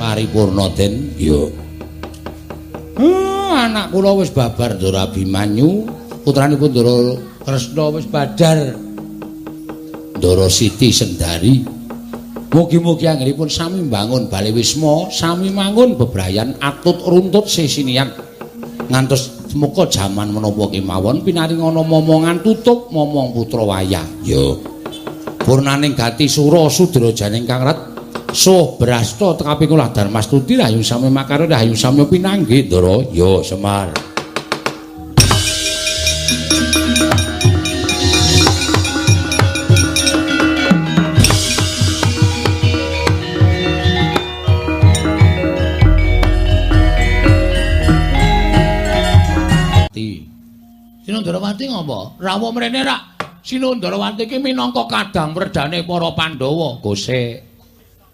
Paripurna Den ya. Anak kula wis babar Ndara Abimanyu, putranipun Ndara Kresna wis badar Ndara Siti Sendari. Mugi-mugi anggenipun sami mbangun bale wisma, sami mangun bebrayan atut runtut sesinian. Ngantos muka jaman menapa kemawon pinaringana momongan tutup momong putra wayah. Ya. Purnaning gati sura sudra janing kang ret Suh brasta tekapi kula Darmastuti rahayu sami makarya rahayu sami pinanggih Ndara. Ya Semar. Sinundarawati ngopo? Rawuh mrene rak. Sinundarawati iki minangka kadang werdane para Pandhawa. Gosek.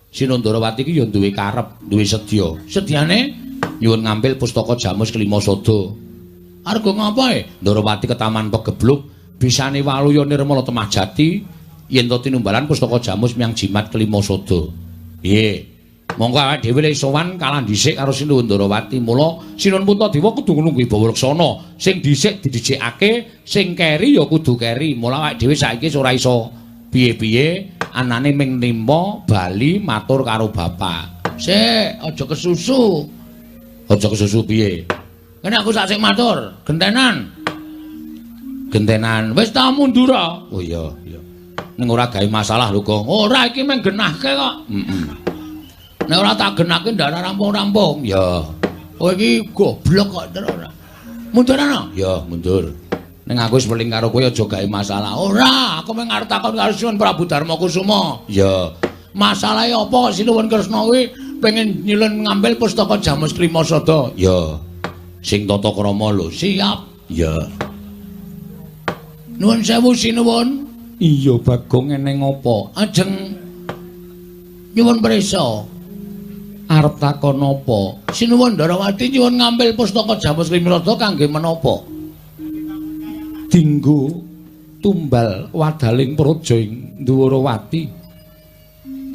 Sinundarawati iki ya duwe karep, duwe sedya. Sedyane nyuwun ngambil pustaka Jamus kelima sada. Arga ngapa e? Ndarawati ketaman pegebluk, bisane waluya nirmala temah jati yen to tinumbalan pustaka Jamus miyang jimat kelima sada. Piye? Monggo awake dhewe le sowan kalah dhisik karo Sinuwun Ndarawati. Mula Sinuwun Puntadewa kudu nunggu wibawa laksana. Sing dhisik didhisikake, sing keri ya kudu keri. Mula awake dhewe saiki ora iso piye-piye. Anane ming nimpa bali matur karo bapak. Sik, aja kesusu. Aja kesusu piye? Kene aku sak sik matur, gentenan. Gentenan. Wis ta mundur. Oh iya, iya. Ning ora gawe masalah lho, Gong. Ora iki mung genahke kok. Heeh. Nek ora tak genahke ndak rampung-rampung. Ya. Kowe iki goblok kok terus ora. Mundur ana? Ya, mundur. Ning aku wis weling karo kowe aja gawe masalah. Ora, aku mung arep takon karo Sinuwun Prabu Darma Kusuma. Ya. Masalahe apa Sinuwun Kresna kuwi pengen nyilun ngambil pustaka Jamus Klima Sada? Ya. Sing tata krama lho. Siap. Ya. Nuwun sewu Sinuwun. Iya, Bagong eneng apa? Ajeng nyuwun prisa. Arep takon apa? Sinuwun Ndarawati nyuwun ngambil pustaka Jamus Klima Sada kangge menapa? Dinggo tumbal wadaling praja ing Dwarawati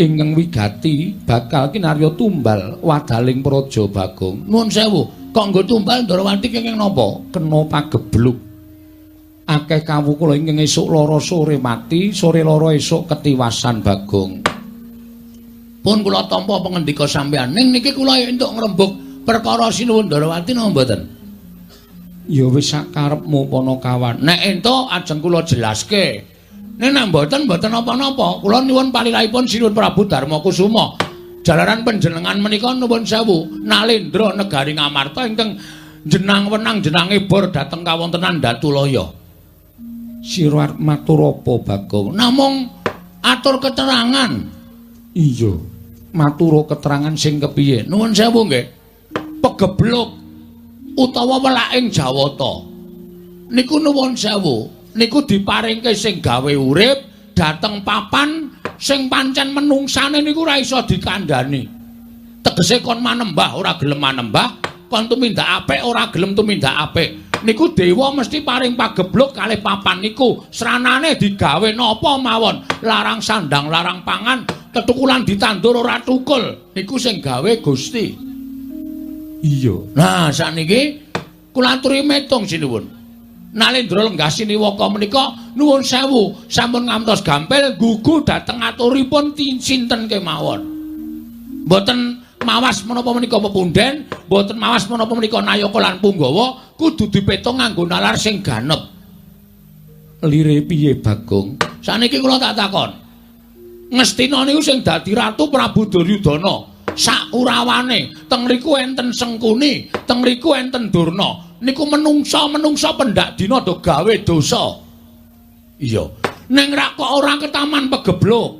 ingkang wigati bakal kinarya tumbal wadaling praja Bagong. Nuwun sewu, kok nggo tumbal Ndarawati kenging napa? Kena pagebluk. Akeh kawula ingkang esuk lara sore mati, sore lara esuk ketiwasan Bagong. Pun kula tampa pangendika sampeyan. Ning niki kula entuk ngrembug perkara Sinuwun Ndarawati napa mboten? Ya wis sak karepmu Panakawan. Nek entuk ajeng kula jelaske. Nek nek mboten mboten napa-napa. Kula nyuwun palilahipun Sinuwun Prabu Darma Kusuma. Jalaran panjenengan menika nuwun sewu nalendra negari Ngamarta ingkang jenang wenang jenange bor dhateng kawontenan Datulaya. Sira arep matur apa Bagong? Namung atur keterangan. Iya, matur keterangan sing kepiye? Nuwun sewu nggih. Pegebluk utawa welaking Jawata niku nuwun sewu niku diparingke sing gawe urip dhateng papan sing pancen menungsane niku ora iso dikandhani. Tegese kon manembah ora gelem manembah, kon tumindak apik ora gelem tumindak apik. Niku dewa mesti paring pagebluk kalih papan niku. Sranane digawe napa mawon, larang sandang, larang pangan, tetukulan ditandur ora tukul. Niku sing gawe Gusti. Iya. Nah, sakniki kula aturi metung sinuwun. Nalendra lenggah siniwaka menika nuwun sewu sampun ngantos gampil gugu dhateng aturipun sinten kemawon. Mboten mawas menapa menika pepunden, mboten mawas menapa menika nayaka lan punggawa, kudu dipetung nganggo nalar sing ganep. Lire piye Bagong? Sakniki kula tak takon. Ngastina niku sing dadi ratu Prabu Duryudana. Sakurawane teng riku enten Sengkuni, teng riku enten Durna. Niku menungsa-menungsa pendak dina do gawe dosa. Iya. Ning rak kok ora ketaman pegebluk.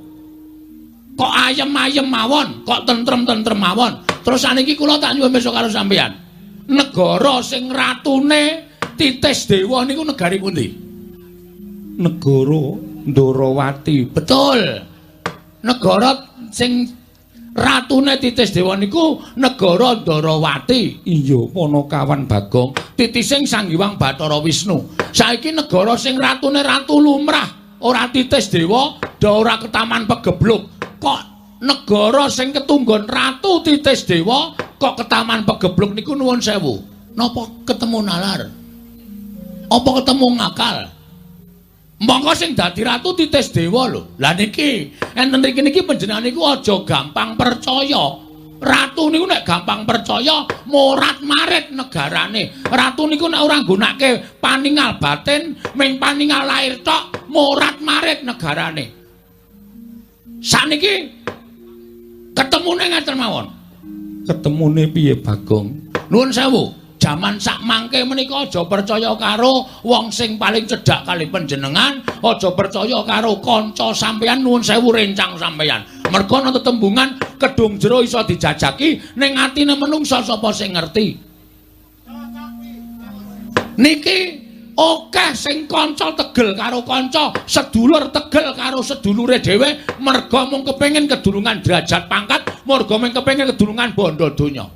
Kok ayem-ayem mawon, kok tentrem-tentrem mawon. Terus saniki kula tak nyuwun besok karo sampeyan. Negara sing ratune Titis Dewa niku negari pundi? Negara Ndorowati. Betul. Negara sing ratune Titis Dewa niku negara Ndorowati. Iya, Panakawan Bagong. Titising Sang Hyang Bathara Wisnu. Saiki negara sing ratune ratu lumrah, ora Titis Dewa, do ora ketaman pegebluk. Kok negara sing ketunggon ratu Titis Dewa kok ketaman pegebluk niku nuwun sewu. Napa ketemu nalar? Apa ketemu ngakal? Monggo sing dadi ratu Titis Dewa lho. Lah niki enten mriki niki panjenengan niku aja gampang percaya. Ratu niku nek gampang percaya morat-marit negarane. Ratu niku nek ora nggunakake paningal batin, ming paningal lahir tok, morat-marit negarane. Sakniki ketemune ngaten mawon. Ketemune piye Bagong? Nuwun sewu. Jaman sak mangke menika aja percaya karo wong sing paling cedhak kali panjenengan, aja percaya karo kanca sampeyan, nuwun sewu rencang sampeyan. Merga ana tetembungan kedung jero iso dijajaki ning atine menungsa sapa sing ngerti. Niki akeh sing kanca tegel karo kanca, sedulur tegel karo sedulure dhewe merga mung kepengin kedulungan derajat pangkat, merga mung kepengin kedulungan bondo donya.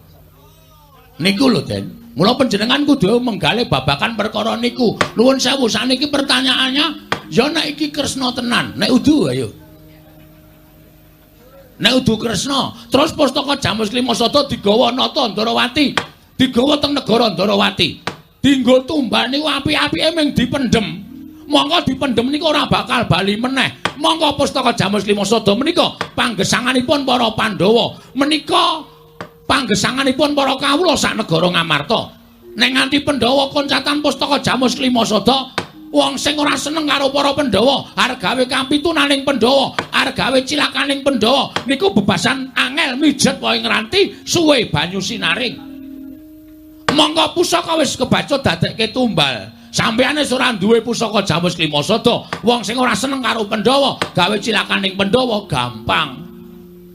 Niku lho, Den. Mula panjenengan kudu menggalih babakan perkara niku. Nuwun sewu, saniki pertanyaannya, ya nek iki Kresna tenan, nek udu ayo. Nek udu Kresna, terus pustaka Jamus Klima Sada digawa nata Ndorowati, digawa teng negara Ndorowati. Dinggo tumbal niku apik-apike ming dipendhem. Monggo dipendhem niku ora bakal bali meneh. Monggo pustaka Jamus Klima Sada menika panggesanganipun para Pandhawa. Menika panggesanganipun para kawula sak negara Ngamarta. Nek nganti Pandhawa koncatan pustaka Jamus Klima Sada, wong sing ora seneng karo para Pandhawa, arep gawe kapitunaning Pandhawa, arep gawe cilakaning Pandhawa, niku bebasan angel mijet wae ngranti suwe banyu sinaring. Monggo pusaka wis kebacut dadekke tumbal. Sampeyan wis ora duwe pusaka Jamus Klima Sada, wong sing ora seneng karo Pandhawa, gawe cilakaning Pandhawa gampang.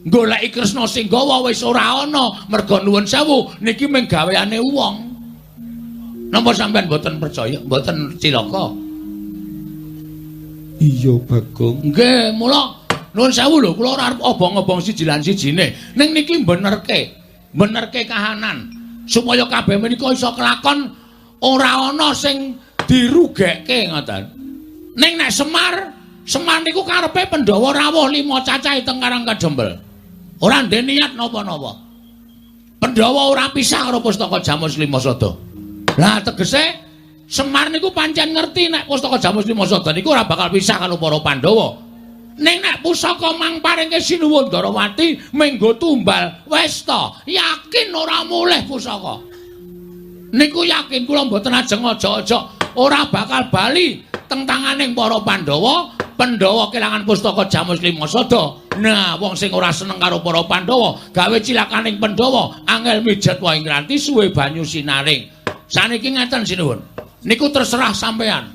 Goleki Kresna sing gawa wis ora ana, merga nuwun sewu niki mung gaweane wong. Napa sampean mboten percaya, mboten cilaka? Iya Bagong. Nggih, mula nuwun sewu lho, kula ora arep obong-obong siji lan sijine. Ning niki benerke, benerke kahanan supaya kabeh menika iso kelakon ora ana sing dirugekke ngoten. Ning nek Semar, Semar niku karepe Pandhawa rawuh 5 cacahe teng Karang Kajembel. Ora ndek niat napa-napa. Pandhawa ora pisah karo pustaka Jamus Klima Sada. Lah tegese Semar niku pancen ngerti nek pustaka Jamus Klima Sada niku ora bakal pisah karo para Pandhawa. Ning nek pusaka mang paringke Sinuwun Ndorowati menggo tumbal wis ta, yakin ora mulih pusaka. Niku yakin kula mboten ajeng aja-aja ora bakal bali teng tanganing para Pandhawa. Pandhawa kelangan pustaka Jamus Klima Sada. Nah, wong sing ora seneng karo para Pandhawa, gawe cilakaning Pandhawa, angel mijet wae ngranti suwe banyu sinaring. Saniki ngeten sinuwun. Niku terserah sampean.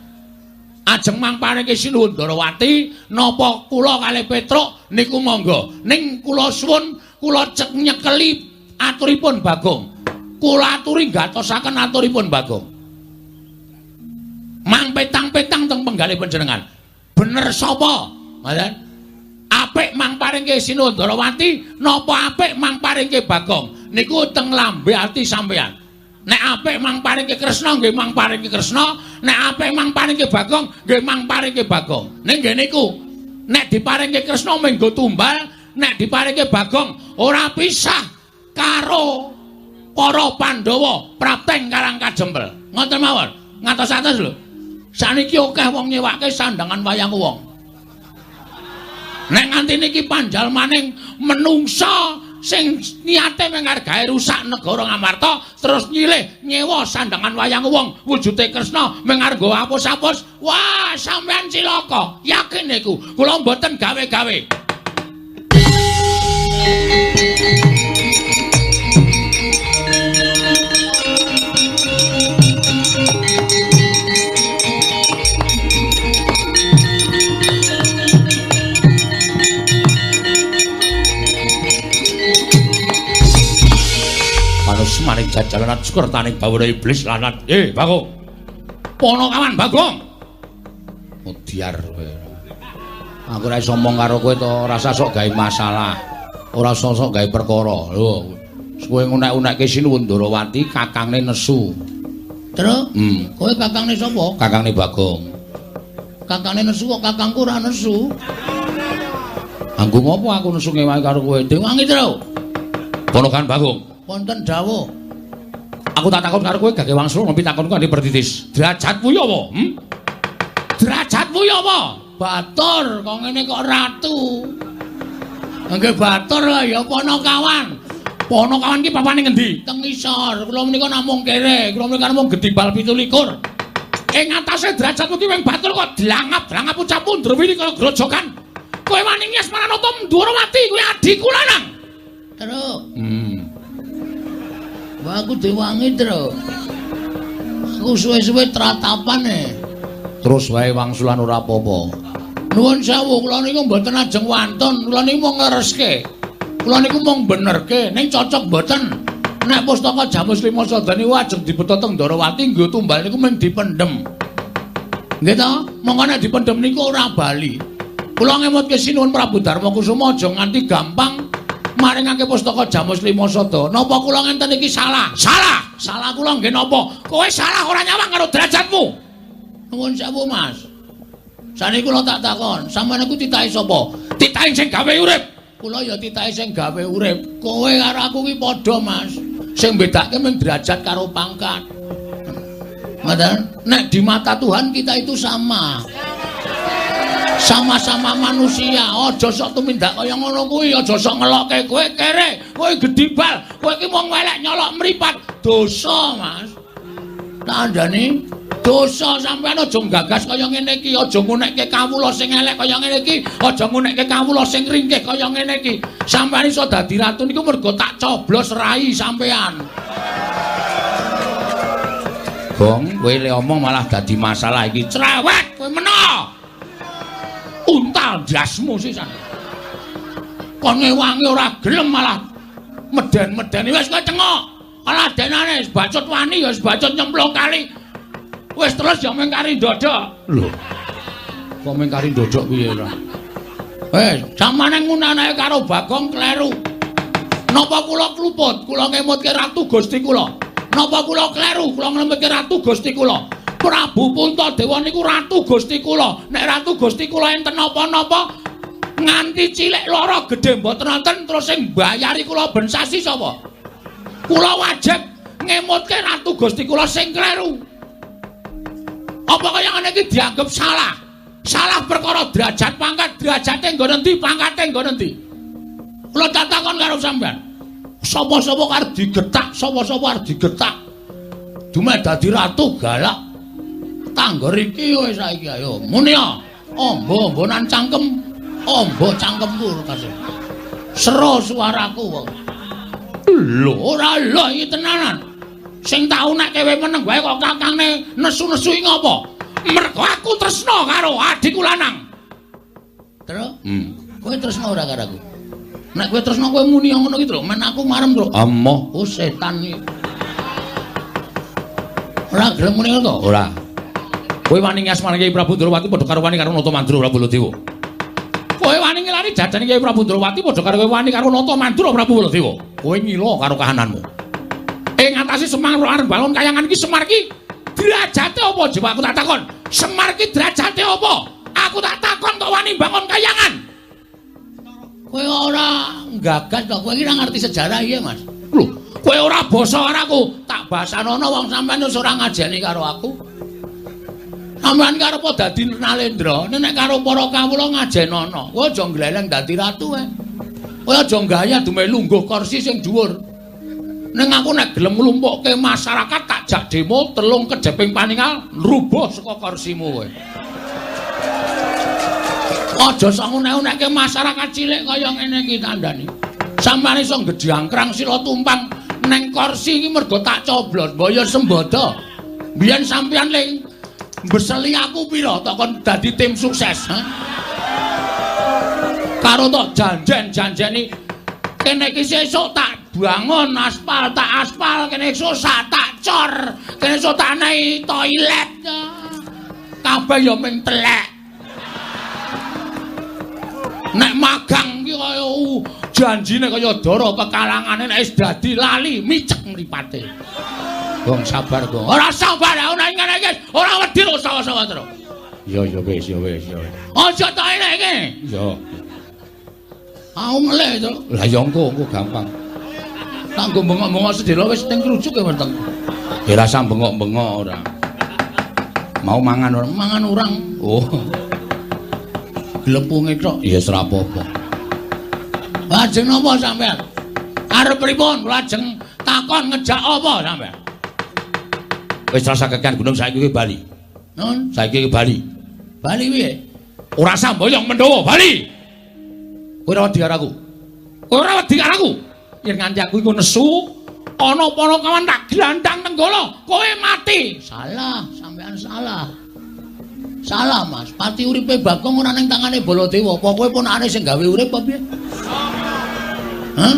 Ajeng mang paringke Sinuwun Ndorowati napa kula kalih Petruk niku monggo. Ning kula suwun kula cek nyekeli aturipun Bagong. Kula aturi gatosaken aturipun Bagong. Mang petang-petang teng penggalih panjenengan. Bener sapa? Ngoten. Apik mang paringke Sinuwun Ndorowati napa apik mang paringke Bagong? Niku teng lambe ati sampean. Nek apik mang paringke Kresna nggih mang paringke Kresna, nek apik mang paringke Bagong nggih mang paringke Bagong. Ning nggih niku, nek diparingke Kresna menggo tumbal, nek diparingke Bagong ora pisah karo para Pandhawa prapteng Karang Kajembel. Ngoten mawon, ngatos-atos lho. Saniki akeh wong nyewake sandangan wayang wong. Nek nganti niki panjal maning menungsa sing niate menghargai rusak negara Ngamarta terus nyilih nyewa sandangan wayang wong wujude Kresna menghargo apus-apus, wah sampean cilaka, yakin niku kula mboten gawe-gawe. Jajalanan sukertaning bawana iblis lanat. Bagong. Ponokawan Bagong. Mudyar kowe. Aku ora iso omong karo kowe to, ora usah sok gawe masalah. Ora usah sok gawe perkara. Lho, kowe ngunek-unekke Sinuwun Ndorowati kakangne nesu. Tru? Kowe kakangne sapa? Kakangne Bagong. Kakangne nesu kok kakangku ora nesu. Anggo ngopo aku nesu ngewangi karo kowe? Dewangi, Tru. Ponokan Bagong. Wonten dawuh. Aku tak takon karo kowe gage wangsul nembe takonku kanthi pertitis. Derajatmu ya apa? Derajatmu ya apa? Batur, kok ngene kok ratu. Nggih batur ya ponokawan. Ponokawan ki papane ngendi? Teng ngisor. Kula menika namung kere, kula menika namung gedibal 27. Ing atase derajatmu ki wing batur kok dlangap-dlangap ucapmu ndrewili kaya grojokan. Kowe wani ngias Maranata Ndorowati kuwi adhiku lanang. Tru. Wah, aku diwangi, Tru. Aku suwe-suwe tratapan e. Terus wae wangsulan ora apa-apa. Nuwun sewu, kula niku mboten ajeng wantun, kula niku mung nglereske. Kula niku mung benerke, ning cocok mboten. Nek pustaka Jamus Lima Sada niku ajeng dibeta teng Ndorowati nggo tumbal niku mung dipendhem. Nggih to? Mongko nek dipendhem niku ora bali. Kula ngemutke Sinuwun Prabu Darma Kusuma aja nganti gampang maringake pustaka Jamus Lima Sada. Napa kula ngenten iki salah? Salah. Salah kula nggih napa? Kowe salah ora nyawang karo derajatmu. Nuwun sewu, Mas. Saniki kula tak takon, sampeyan niku titahe sapa? Titahe sing gawe urip. Kula ya titahe sing gawe urip. Kowe karo aku ki padha, Mas. Sing bedake mung derajat karo pangkat. Ngoten? Nek di mata Tuhan kita itu sama. Sama-sama manusia, aja sok tumindak kaya ngono kuwi, aja sok ngelokke kowe kere, kowe gedibal, kowe iki mung welek nyolok mripat. Dosa, Mas. Tandane dosa sampean aja nggagas kaya ngene iki, aja ngunekke kawula sing elek kaya ngene iki, aja ngunekke kawula sing ringkih kaya ngene iki. Sampean iso dadi ratu niku mergo tak coblos rai sampean. Gong, kowe le omong malah dadi masalah iki. Cerewet kowe meno. Untal ndasmu sisan. Kon ngewangi ora gelem malah meden-medeni wis kowe cengok. Alah denane wis bacut wani ya wis bacut nyemplung kali. Wis terus ya mung kari ndodok. Lho. Kok mung kari ndodok piye ora? Wis, samane ngunane karo Bagong kleru. Napa kula kluput? Kula ngemutke Ratu Gusti kula. Napa kula kleru? Kula ngemutke Ratu Gusti kula. Prabu Puntadewa niku Ratu Gusti kula. Nek Ratu Gusti kula enten napa-napa nganti cilik lara gedhe mboten wonten terus sing mbayari kula ben sasi sapa? Kula wajib ngemutke Ratu Gusti kula sing kleru. Apa kaya ngene iki dianggep salah? Salah perkara derajat pangkat, derajate nggon endi, pangkate nggon endi? Kula takon karo sampean. Sapa-sapa arep digetak, sapa-sapa arep digetak. Dumeh dadi ratu galak. Tanggor iki wis saiki ayo muni ya. Amba-ambanan cangkem, amba cangkemku kasih. Sero suaraku wong. Lho, ora lho iki tenanan. Sing tau nek kowe meneng wae kok kakangne nesu-nesu iki ngopo? Mergo aku tresna karo adhiku lanang. Tru? Kowe tresna ora karo aku? Nek kowe tresna kowe muni ngono ki, Tru. Men aku marem, Tru. Amoh, oh setan iki. Ora gelem muni ngono to? Ora. Kowe wani ngasmane Kyai Prabu Ndorowati padha karo wani karo Nata Mandura Prabu Baladewa. Kowe wani ngelani jajane Kyai Prabu Ndorowati padha karo kowe wani karo Nata Mandura Prabu Baladewa. Kowe ngila karo kahananmu. Ing atase Semar arep bangun kayangan iki Semar iki derajate apa coba aku tak takon. Semar iki derajate apa? Aku tak takon kok wani bangun kayangan. Kowe ora nggagas to, kowe iki ora ngerti sejarah iya, Mas. Lho, kowe ora basa karo aku, tak basanono wong sampean wis ora ngajeni karo aku. Sampeyan karo apa dadi Nalendra, nek karo para kawula ngajenono. Kowe aja ngleleng dadi ratu ae. Kowe aja gaya dumeh lungguh kursi sing dhuwur. Ning aku nek gelem nglumpukke masyarakat tak jak demo telung kejeping paningal rubuh saka kursimu kowe. Aja sok ngunek-unekke masyarakat cilik kaya ngene iki tandani. Sampeyan iso gedhangkrang sila tumpang neng kursi iki mergo tak coblos, mbok ya sembodo. Biyen sampeyan ling mbeseli aku pira tok kon dadi tim sukses, ha? Karo tok janjen-janjeni kene iki sesuk tak bangun aspal tak aspal, kene susah tak cor, kene iso tak nei toilet. Kabeh ya ming telek. Nek magang ki kaya janjine kaya dara pekalangane nek wis dadi lali micek mripate. Gong sabar, Gong. Ora sabar aku nek ngene iki ora wedi kok sawa-sawa terus. Ya ya wis ya wis ya. Aja tok enek iki. Ya. Aku ngelih to. Lah ya engko gampang. Tak nggo bengok-bengok sedhela wis ning krujuk ya weteng. Ya rasa bengok-bengok ora. Mau mangan ora? Mangan urang. Oh. Glepunge tok. Ya wis ora apa-apa. Lajeng napa sampean? Arep pripun? Lajeng takon ngejak apa sampean? Wis rasa kekan gunung saiki kowe bali. Nun, saiki kowe bali. Bali piye? Ora samboyong Mendawa, bali. Kowe ora wedi karo aku. Kowe ora wedi karo aku. Yen nganti aku iku nesu, ana panakawan tak glandang Nenggala, kowe mati. Salah, sampean salah. Salah, Mas. Pati uripe Bagong ora ning tangane Baladewa. Apa kowe ponakane sing gawe urip apa piye? Hah?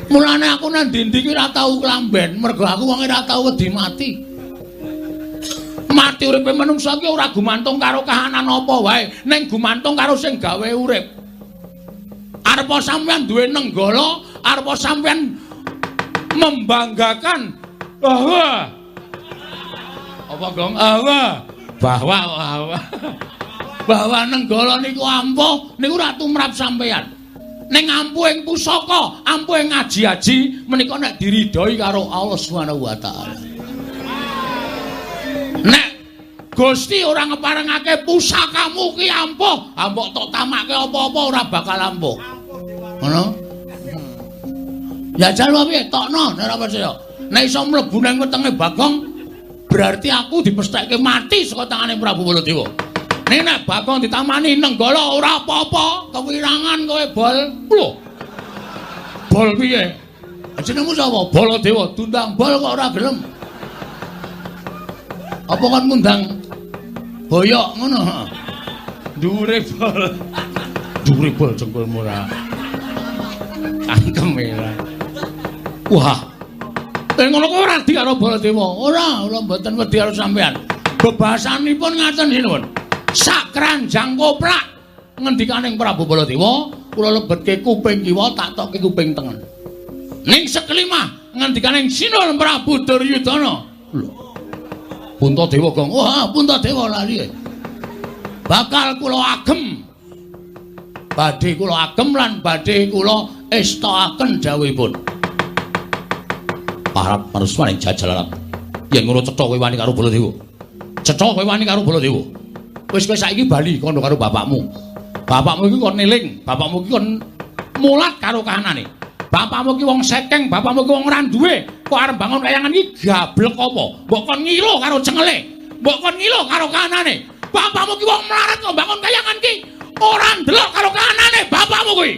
Mulane aku nang ndi-ndi ki ora tau klamben, mergo aku wong ora tau wedi mati. Mati uripe manungsa ki ora gumantung karo kahanan apa wae, ning gumantung karo sing gawe urip. Arepa sampeyan duwe Nenggala, arepa sampeyan membanggakan bahwa apa, Gong? Bahwa bahwa Nenggala niku ampuh, niku ora tumrap sampeyan. Ning ampuhing pusaka, ampuhing aji-aji menika nek diridhoi karo Allah Subhanahu wa taala. Nek Gusti ora ngeparengake pusakamu ki ampuh, ambok tok tamake apa-apa ora bakal ampuh. Ngono? Ya jal piye tokno nek ora percaya. Nek iso mlebu nang wetenge Bagong, berarti aku dipestheke mati saka tangane Prabu Baladewa. Nek nek Bagong ditamani Nenggala ora apa-apa, kewirangan kowe bol. Lho. Bol piye? Jenengmu sapa? Baladewa. Diundang bol kok ora gelem. Apa kon ngundang boyok ngono? Dhuwure bol. Dhuwure bol jengkulmu ora. Cangkem ora. Wah. Ngono kok ora wedi karo Baladewa. Ora, kula mboten wedi karo sampean. Bebasanipun ngaten sinuwun. Sak keranjang koplak ngendikaning Prabu Baladewa, kula lebetke kuping kiwa tak tokke kuping tengen. Ning sekelimah ngendikaning Sinuwun Prabu Duryudana. Lho. Puntadewa Gong. Wah, Puntadewa lali. Bakal kula agem. Badhe kula agem lan badhe kula estokaken dawuhipun. Parap maruswaning jajalaran. Yen ngono cetha kowe wani karo Baladewa. Cetha kowe wani karo Baladewa. Wis kowe saiki bali kono karo bapakmu. Bapakmu iki kon eling, bapakmu iki kon mulat karo kahanane. Bapakmu iki wong sekeng, bapakmu iki wong ora duwe. Kok arep bangun kayangan iki gablek apa? Mbok kon ngilo karo cengele. Mbok kon ngilo karo kahanane. Bapakmu iki wong melarat kok bangun kayangan iki ora ndelok karo kahanane bapakmu kuwi.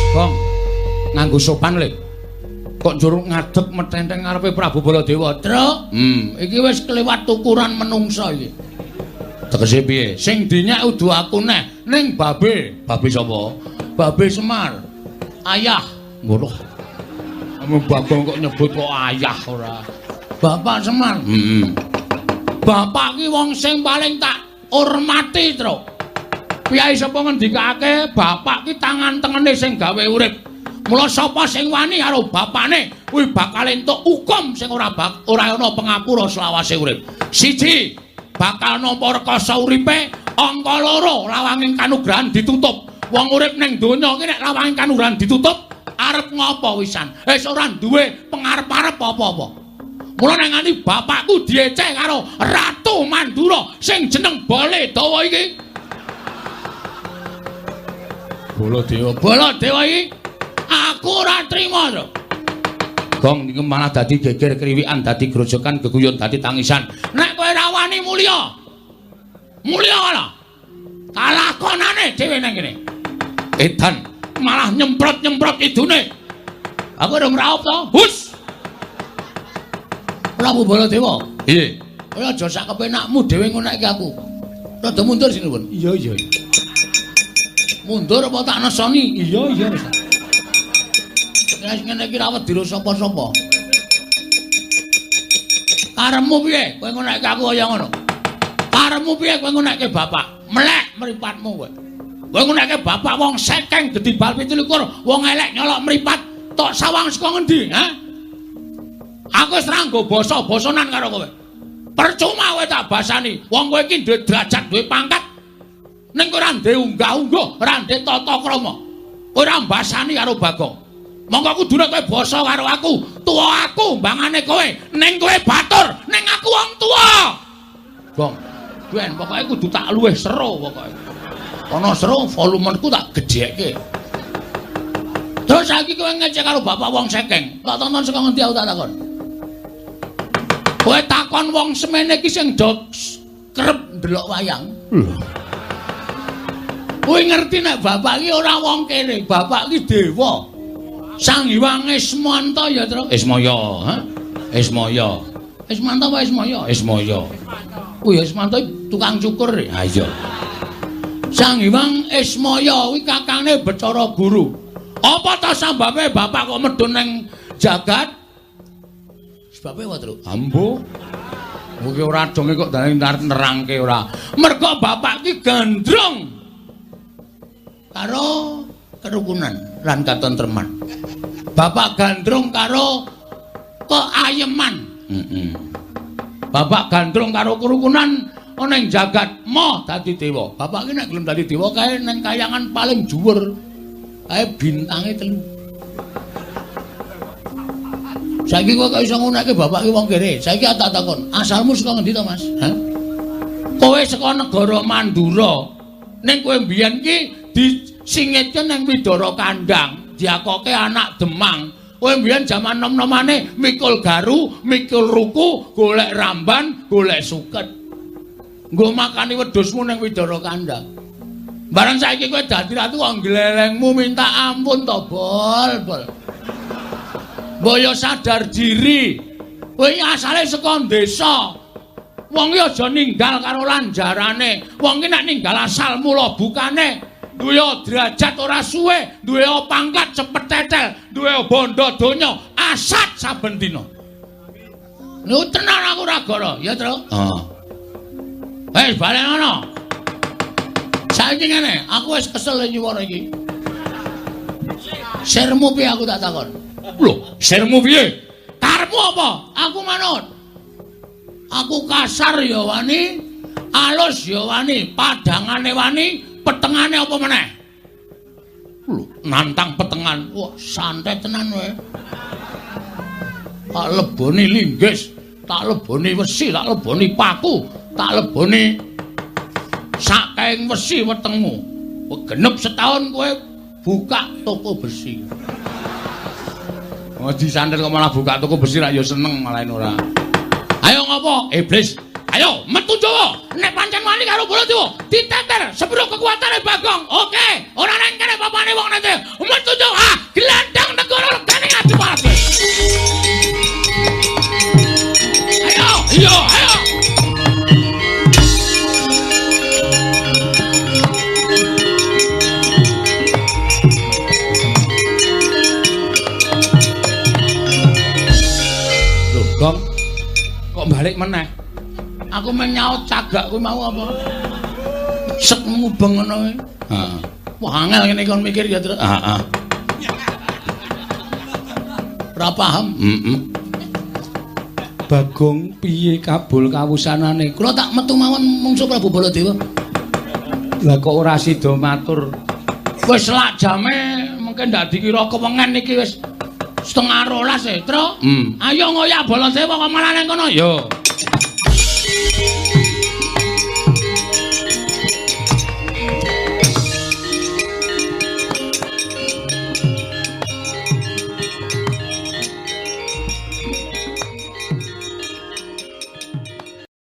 Gong, nganggo sopan le. Kok njur ngadeg metenteng ngarepe Prabu Baladewa. Truk, iki wis kelewat ukuran menungsa iki. Tegese piye? Sing dinyek udu aku neh ning babe. Babe sapa? Babe Semar. Ayah. Ngono. Kamu Bagong kok nyebut kok ayah ora. Bapak Semar. Heeh. Bapak ki wong sing paling tak hormati, Truk. Piyai sapa ngendikake bapak ki tangan tengene sing gawe urip. Mula sapa sing wani karo bapane kuwi bakal entuk hukum sing ora ana pengapura selawase urip. Siji, bakal nampa rekasa uripe, angka loro lawanging kanugrahan ditutup. Wong urip ning donya iki nek lawanging kanugrahan ditutup, arep ngopo wisan? Wis ora duwe pengarep-arep apa-apa. Mula nek nganti bapakku dieceh karo Ratu Mandura sing jeneng Baladewa iki. Baladewa, Baladewa iki aku ora trima to. Gong iki malah dadi geger kriwikan, dadi grojokan, geguyon, dadi tangisan. Nek kowe ora wani mulya. Mulya ora. Kalakonane dhewe nang kene. Edan malah nyemprot-nyemprot idune. Aku urung raup to. Hus. Prabu Baladewa. Piye? Kowe aja sak kepenakmu dhewe ngonekke aku. Rada mundur sinuwun. Iya, iya. Mundur apa tak nesoni? Iya, iya. Wis ngene iki ra wedi sapa-sapa. Karepmu piye? Kowe ngonekke aku kaya ngono. Karepmu piye kowe ngonekke bapak? Melek mripatmu kowe. Kowe ngonekke bapak wong sekeng gedhi bal 27, wong elek nyolok mripat, tok sawang saka ngendi, ha? Aku wis ra nggo basa-basanan karo kowe. Percuma kowe tak basani. Wong kowe iki duwe derajat, duwe pangkat. Ning kowe ora ndek unggah-ungguh, ora ndek tata krama. Kowe ora mbasani karo Bagong. Monggo kudune kowe basa karo aku, tuwa aku mbangane kowe. Ning kowe batur, ning aku wong tuwa. Gong. Ben pokoke kudu tak luwih seru pokoke. Ana seru volumeku tak gedhekke. Terus saiki kowe ngecek karo bapak wong sekeng. Tak tonton saka ngendi aku tak takon. Kowe takon wong semene iki sing do kerep ndelok wayang. Lho. Kowe ngerti nek bapak iki ora wong kene, bapak iki dewa. Sang Hyang Ismanta ya, Tru. Ismaya, ha? Ismaya. Ismanta apa Ismaya? Ismaya. Oh ya Ismanta tukang cukur. Ha iya. Sang Hyang Ismaya kuwi kakangne Bathara Guru. Apa ta sambabe bapak kok medhun ning jagat? Sebabe apa, Tru? Ambo. Kuwi ora donge kok dadi nerangke ora. Mergo bapak ki gandrung karo kerukunan lan katentreman. Bapak gandrung karo keayeman. Heeh. Bapak gandrung karo kerukunan ana ing jagat moh dadi dewa. Bapak ki nek gelem dadi dewa kae ning kayangan paling dhuwur. Kae bintange 3. Saiki kowe kok iso ngonekke bapak ki wong kere. Saiki tak takon, asalmu saka ngendi to, Mas? Hah? Kowe saka negara Mandura. Ning kowe mbiyen ki disingitke ning Widara Kandang, diakoke anak Demang. Kowe mbiyen jaman nom-nomane mikul garu, mikul ruku, golek ramban, golek suket. Nggo makani wedhusmu ning Widara Kandang. Bareng saiki kowe dadi ratu kok glelengmu minta ampun to, Bol, Bol. Mbok sadar diri. Kowe asale saka desa. Wong iki aja ninggal karo lanjarane. Wong iki nek ninggal asal mula bukane, duwe derajat ora suwe, duwe pangkat cepet tetel, duwe bondo donya, asat saben dina. Niku tenan aku ora goro, ya, Tru? Heeh. Wis balen ngono. Saiki ngene, aku wis kesel nyuwara iki. Sirmu piye aku tak takon? Lho, sirmu piye? Karepmu apa? Aku manut. Aku kasar ya wani, alus ya wani, padangane wani, petengane apa meneh? Lho, nantang petengan. Wah, santai tenan kowe. Tak leboni linggis, tak leboni wesi, tak leboni paku, tak leboni sakaing wesi wetengmu. Genep setahun kowe buka toko besi. Oh, disantet kok malah buka toko besi rak ya seneng malah ora. Ayo ngopo? Iblis. Ayo metu Jawa. Nek pancen wani karo Baladewa, diteter sepiro kekuatane Bagong. Oke, ora nang kene papane wong nete. Metu Jawa, gelandang negara regane Adipati. Ayo, iya, ayo. Loh, Gong. Kok balik meneh? Aku menyaut cagak kuwi mau apa? Sek mubeng ngono kuwi. Heeh. Wah, angel ngene kon mikir ya, Tru. Heeh. Ora paham. Heeh. Bagong piye kabul kawusanane? Kula tak metu mawon mungsuh Prabu Baladewa. Lah kok ora sida matur? Wis selak jame mungkin ndak dikira kewengen iki wis 11:30 e, Tru. Hmm. Ayo ngoyak Baladewa kok malah nang kono. Yo.